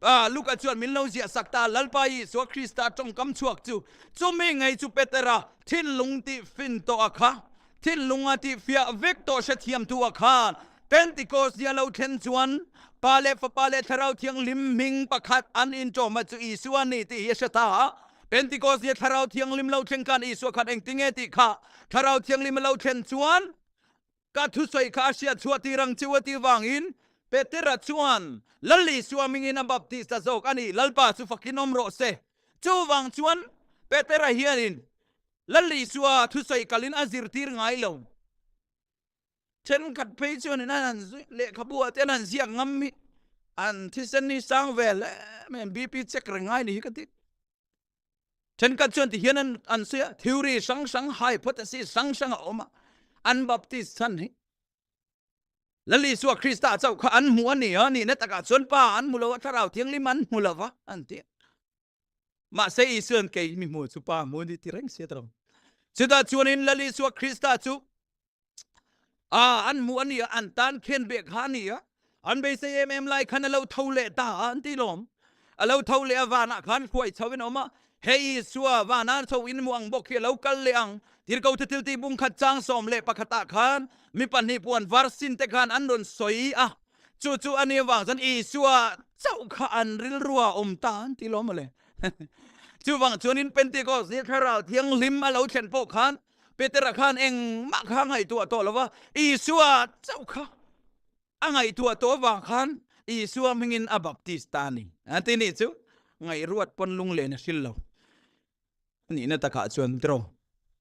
Luka chuan min lo ziah sak ta a, Lalpa Isua Krista tawngkam chhuak chu chumi ngei chu Petera thinlung tih fin tawh a kha. Thinlung a tihfiah vek tawh hrethiamtu a khan Pentecost ni a lo thlen chuan Pa leh Fapa leh Thlarau Thianghlim hming pakhat an inṭawm a chu Isua a ni tih hi a hre ta a. Pentecost ni a Thlarau Thianghlim lo thleng khan Isua khan engtinge tih kha Thlarau Thianghlim a lo thlen chuan ka thusawi kha a hriat chhuah tir ang chu a tih vangin Petera chuan Lal Isua hmingin a baptist ta zawk a ni, Lalpa chu fakin awm rawh se. Chuvang chuan Petera hianin Lal Isua thusawi kalin a zirtir ngai lo. Thenkhat phei chuanin an han lehkhabu ah te an han ziak ngam hi an thisen hi sang ve hle mai, an BP check reng ngai ni hi ka ti. Thenkhat chuan ti hian an an sawi a, theory hrang hrang, hypothesis hrang hrang a awm a, an baptist chhan hi Lal Isua Krista chauh kha an hmu a ni a, nihna takah chuan Pa an hmu lo a, Thlarau Thianghlim an hmu lo va an ti a. Mahse Isuan kei mi hmu chu Pa hmu ni ti reng si a tawng. Chutah chuanin Lal Isua Krista chu a an hmu a ni a, an tan khen beh kha a ni a, an beisei em em lai khan a lo tho leh ta a an ti lawm. A lo tho leh a vanah khan hruai chho in a awm a, hei Isua vanah chho in hmu ang bawk hi a lo kal leh ang. Tirhkohte thiltih bungkhat chang 11 ah khan mi pahnih puan var sin te khan an rawn sawi a, Chu chu a ni avang chuan Isua chauh kha an rilru a awm ta an ti lawm mawle. Chuvang chuanin Pentecost ni Thlarau Thianghlim a lo thlen pawh khan Petera khan engmah kha a ngaihtuah tawh lo va, Isua chauh kha a ngaihtuah tawh avang khan Isua hmingin a baptist ta a ni. A ti nih chu ngaihruat pawn lunglen a hril lo. A nihna takah chuan tiraw?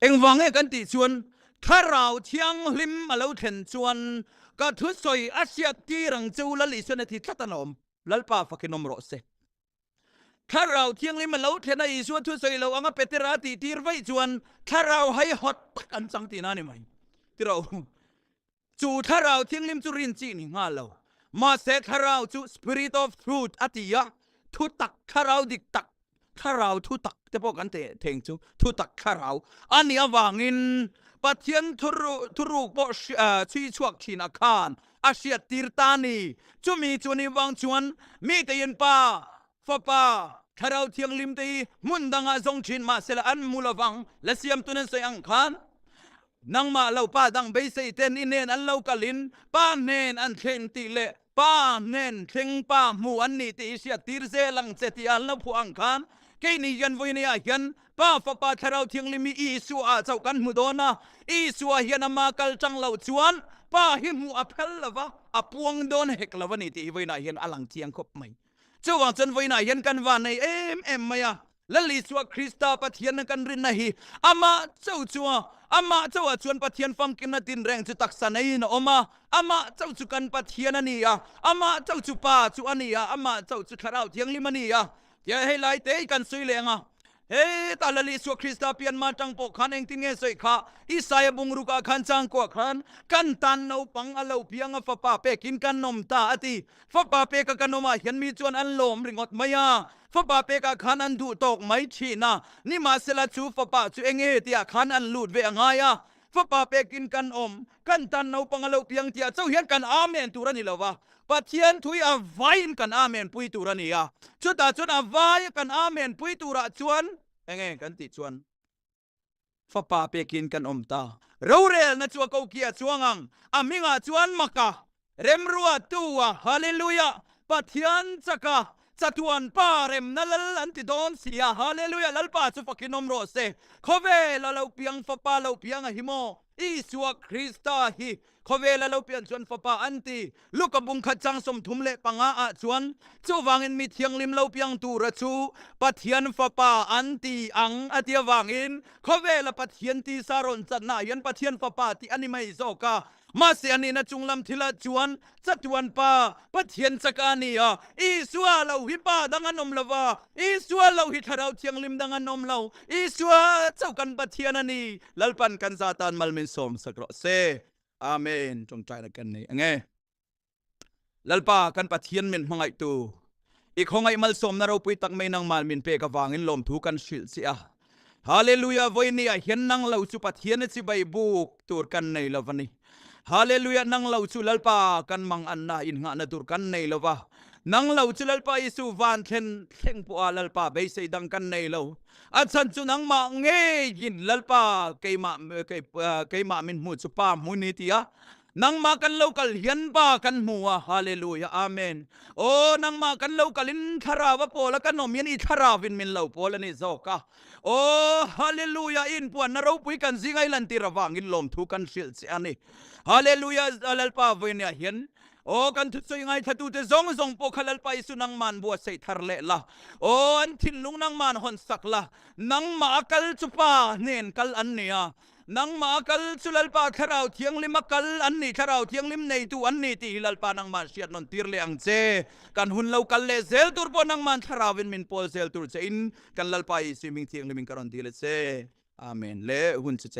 Engvang nge kan tih chuan Thlarau Thianghlim a lo thlen chuan ka thusawi a hriat tir ang che u Lal Isuan a ti tlat a lawm. Lalpa fakin awm rawh se. Thlarau Thianghlim a lo thlen a Isua thusawi lo anga Petera a tih tir vaih chuan Thlarau haihawt tak an chang tihna a ni mai. Tiraw? Chu Thlarau Thianghlim chu rin chi ni nghal lo. Mahse Thlarau chu Spirit of Truth a ti a, thutak Thlarau dik tak, Thlarau thutak te pawh kan teh theng chu thutak Thlarau a nih avangin Pathian thuruk pawh chhui chhuak thin a khan a hriat tir ta ni. Chumi chu ni vang chuan mite in Pa, Fapa, Thlarau Thianghlim te hi hmun dangah zawng thin mahsela an hmu lovang, la siamtun an sawi ang khan Nangmah lo pa dang beisei ten i hnen an lo kalin pa hnen an thleng tih leh pa hnen thleng pa hmu an nih tih i hriat tir zel ang che tih an lo phuah ang khan keini hian vawinia hian Pa Fapa Thlarau Thianghlim hi Isua ah chauh kan hmu dawn a, Isua hian ama kal tang loh chuan Pa hi hmuh a phel lo va, a puang dawn hek lo a ni tih hi vawiinah hian a lang chiang khawp mai. Chuvang chuan vawiinah hian kan van nei em em mai a, Lal Isua Krista Pathianna kan rinna hi amah chauh chu a, amah chauhah chuan Pathian famkimna tinreng chu taksa neiin a awm a, amah chauh chu kan Pathian a ni a, amah chauh chu Pa chu a ni a, amah chauh chu Thlarau Thianghlim a ni a. Tia hei lai te kan sawi leh ang a, hetah Lal Isua Krista pianma atang pawh khan engtin nge sawi kha? Isaia bungrukah khan changkua khan kan tan naupang a lo piang a fapa pekin kan awm ta a ti. Fapa peka kan awmah hian mi chuan an lawm ringawt mai a, fapa pekah khan an duh tawk mai thin a, nimahsela chu fapa chu enge tihah khan an lut ve a ngai a, fapa pekin kan awm, kan tan naupang a lo piang tihah chauh hian kan Amen tur a ni lo va, Pathian thui a vaiin kan Amen pui tur a ni a, chutah chuan a vaia kan Amen pui turah chuan enge kan tih chuan. Fapa pekin kan awm ta. Rorelna chu a koki a chuang ang, a hmingah chuan maka, remruatua, Hallelujah, Pathian chaka, chatuan pa remna lal an ti dawn si a, Hallelujah, Lalpa chu fakin awm rawh se. Khawvel a lo piang fapa lo piang a hi maw? Isua Krista hi Khawvel a lo pian chuan fapa an ti. Luka bungkhat chang 35 ah chuan, Chuvangin mi thianghlim lo piang tura chu Pathian fapa an ti ang a ti avangin khawvela Pathian tisa rawn chatna ah hian Pathian fapa tih a ni mai zawk a. Mahse a nihna chunglam thilah chuan chatuan pa Pathian chak a ni a, Isua lo hi pa dang an awm lo va, Isua lo hi Thlarau Thianghlim dang an awm lo, Isua chauh kan Pathian a ni. Lalpan kan za tan mal min sawm sak rawh se. Amen. Tawngtaina kan nei ange. Lalpa kan Pathian min hmangaih tu i khawngaih malsawmna ropui tak mai nangman min pek avangin lawmthu kan hrilh che a. Hallelujah vawiini ah hian nang lo chu Pathian a chibai buk tur kan nei lo va ni. Hallelujah nang lo chu Lalpa kan mang anna innghahna tur kan nei lo va. Nang lo chu Lalpa Isu van thlen thleng pawh ah Lalpa beisei dang kan nei lo. A chhan chu nangmah ngeiin Lalpa keimah keimah min hmuh chu Pa hmu ni ti a nangmah kan lo kal hian Pa kan hmu a Hallelujah Amen Aw nangmah kan lo kal in thlarau a pawl a kan awm hian i thlarau in min lo pawl a ni zawk a Aw Hallelujah i inpuanna ropui kan zinga i lantir avangin lawmthu kan hrilh che a ni Hallelujah Lalpa vawinia hian Aw, kan thusawi ngaithlatute zawng zawng pawh kha Lalpa Isu nangman buatsaih thar leh la. Aw, an thinlung nangman hawn sak la. Nangmah a kal chu Pa hnen kal an ni a. Nangmah a kal chu Lalpa Thlarau Thianghlim a kal an ni, Thlarau Thianghlim neitu an ni tih hi Lalpa nangman hriat nawn tir leh ang che. Kan hun lo kal leh zel tur pawh nangman Thlarauvin min pawl zel tur che in kan Lalpa Isu hming thianghlimin ka rawn dil a che. Amen. Le hun chu Chairman.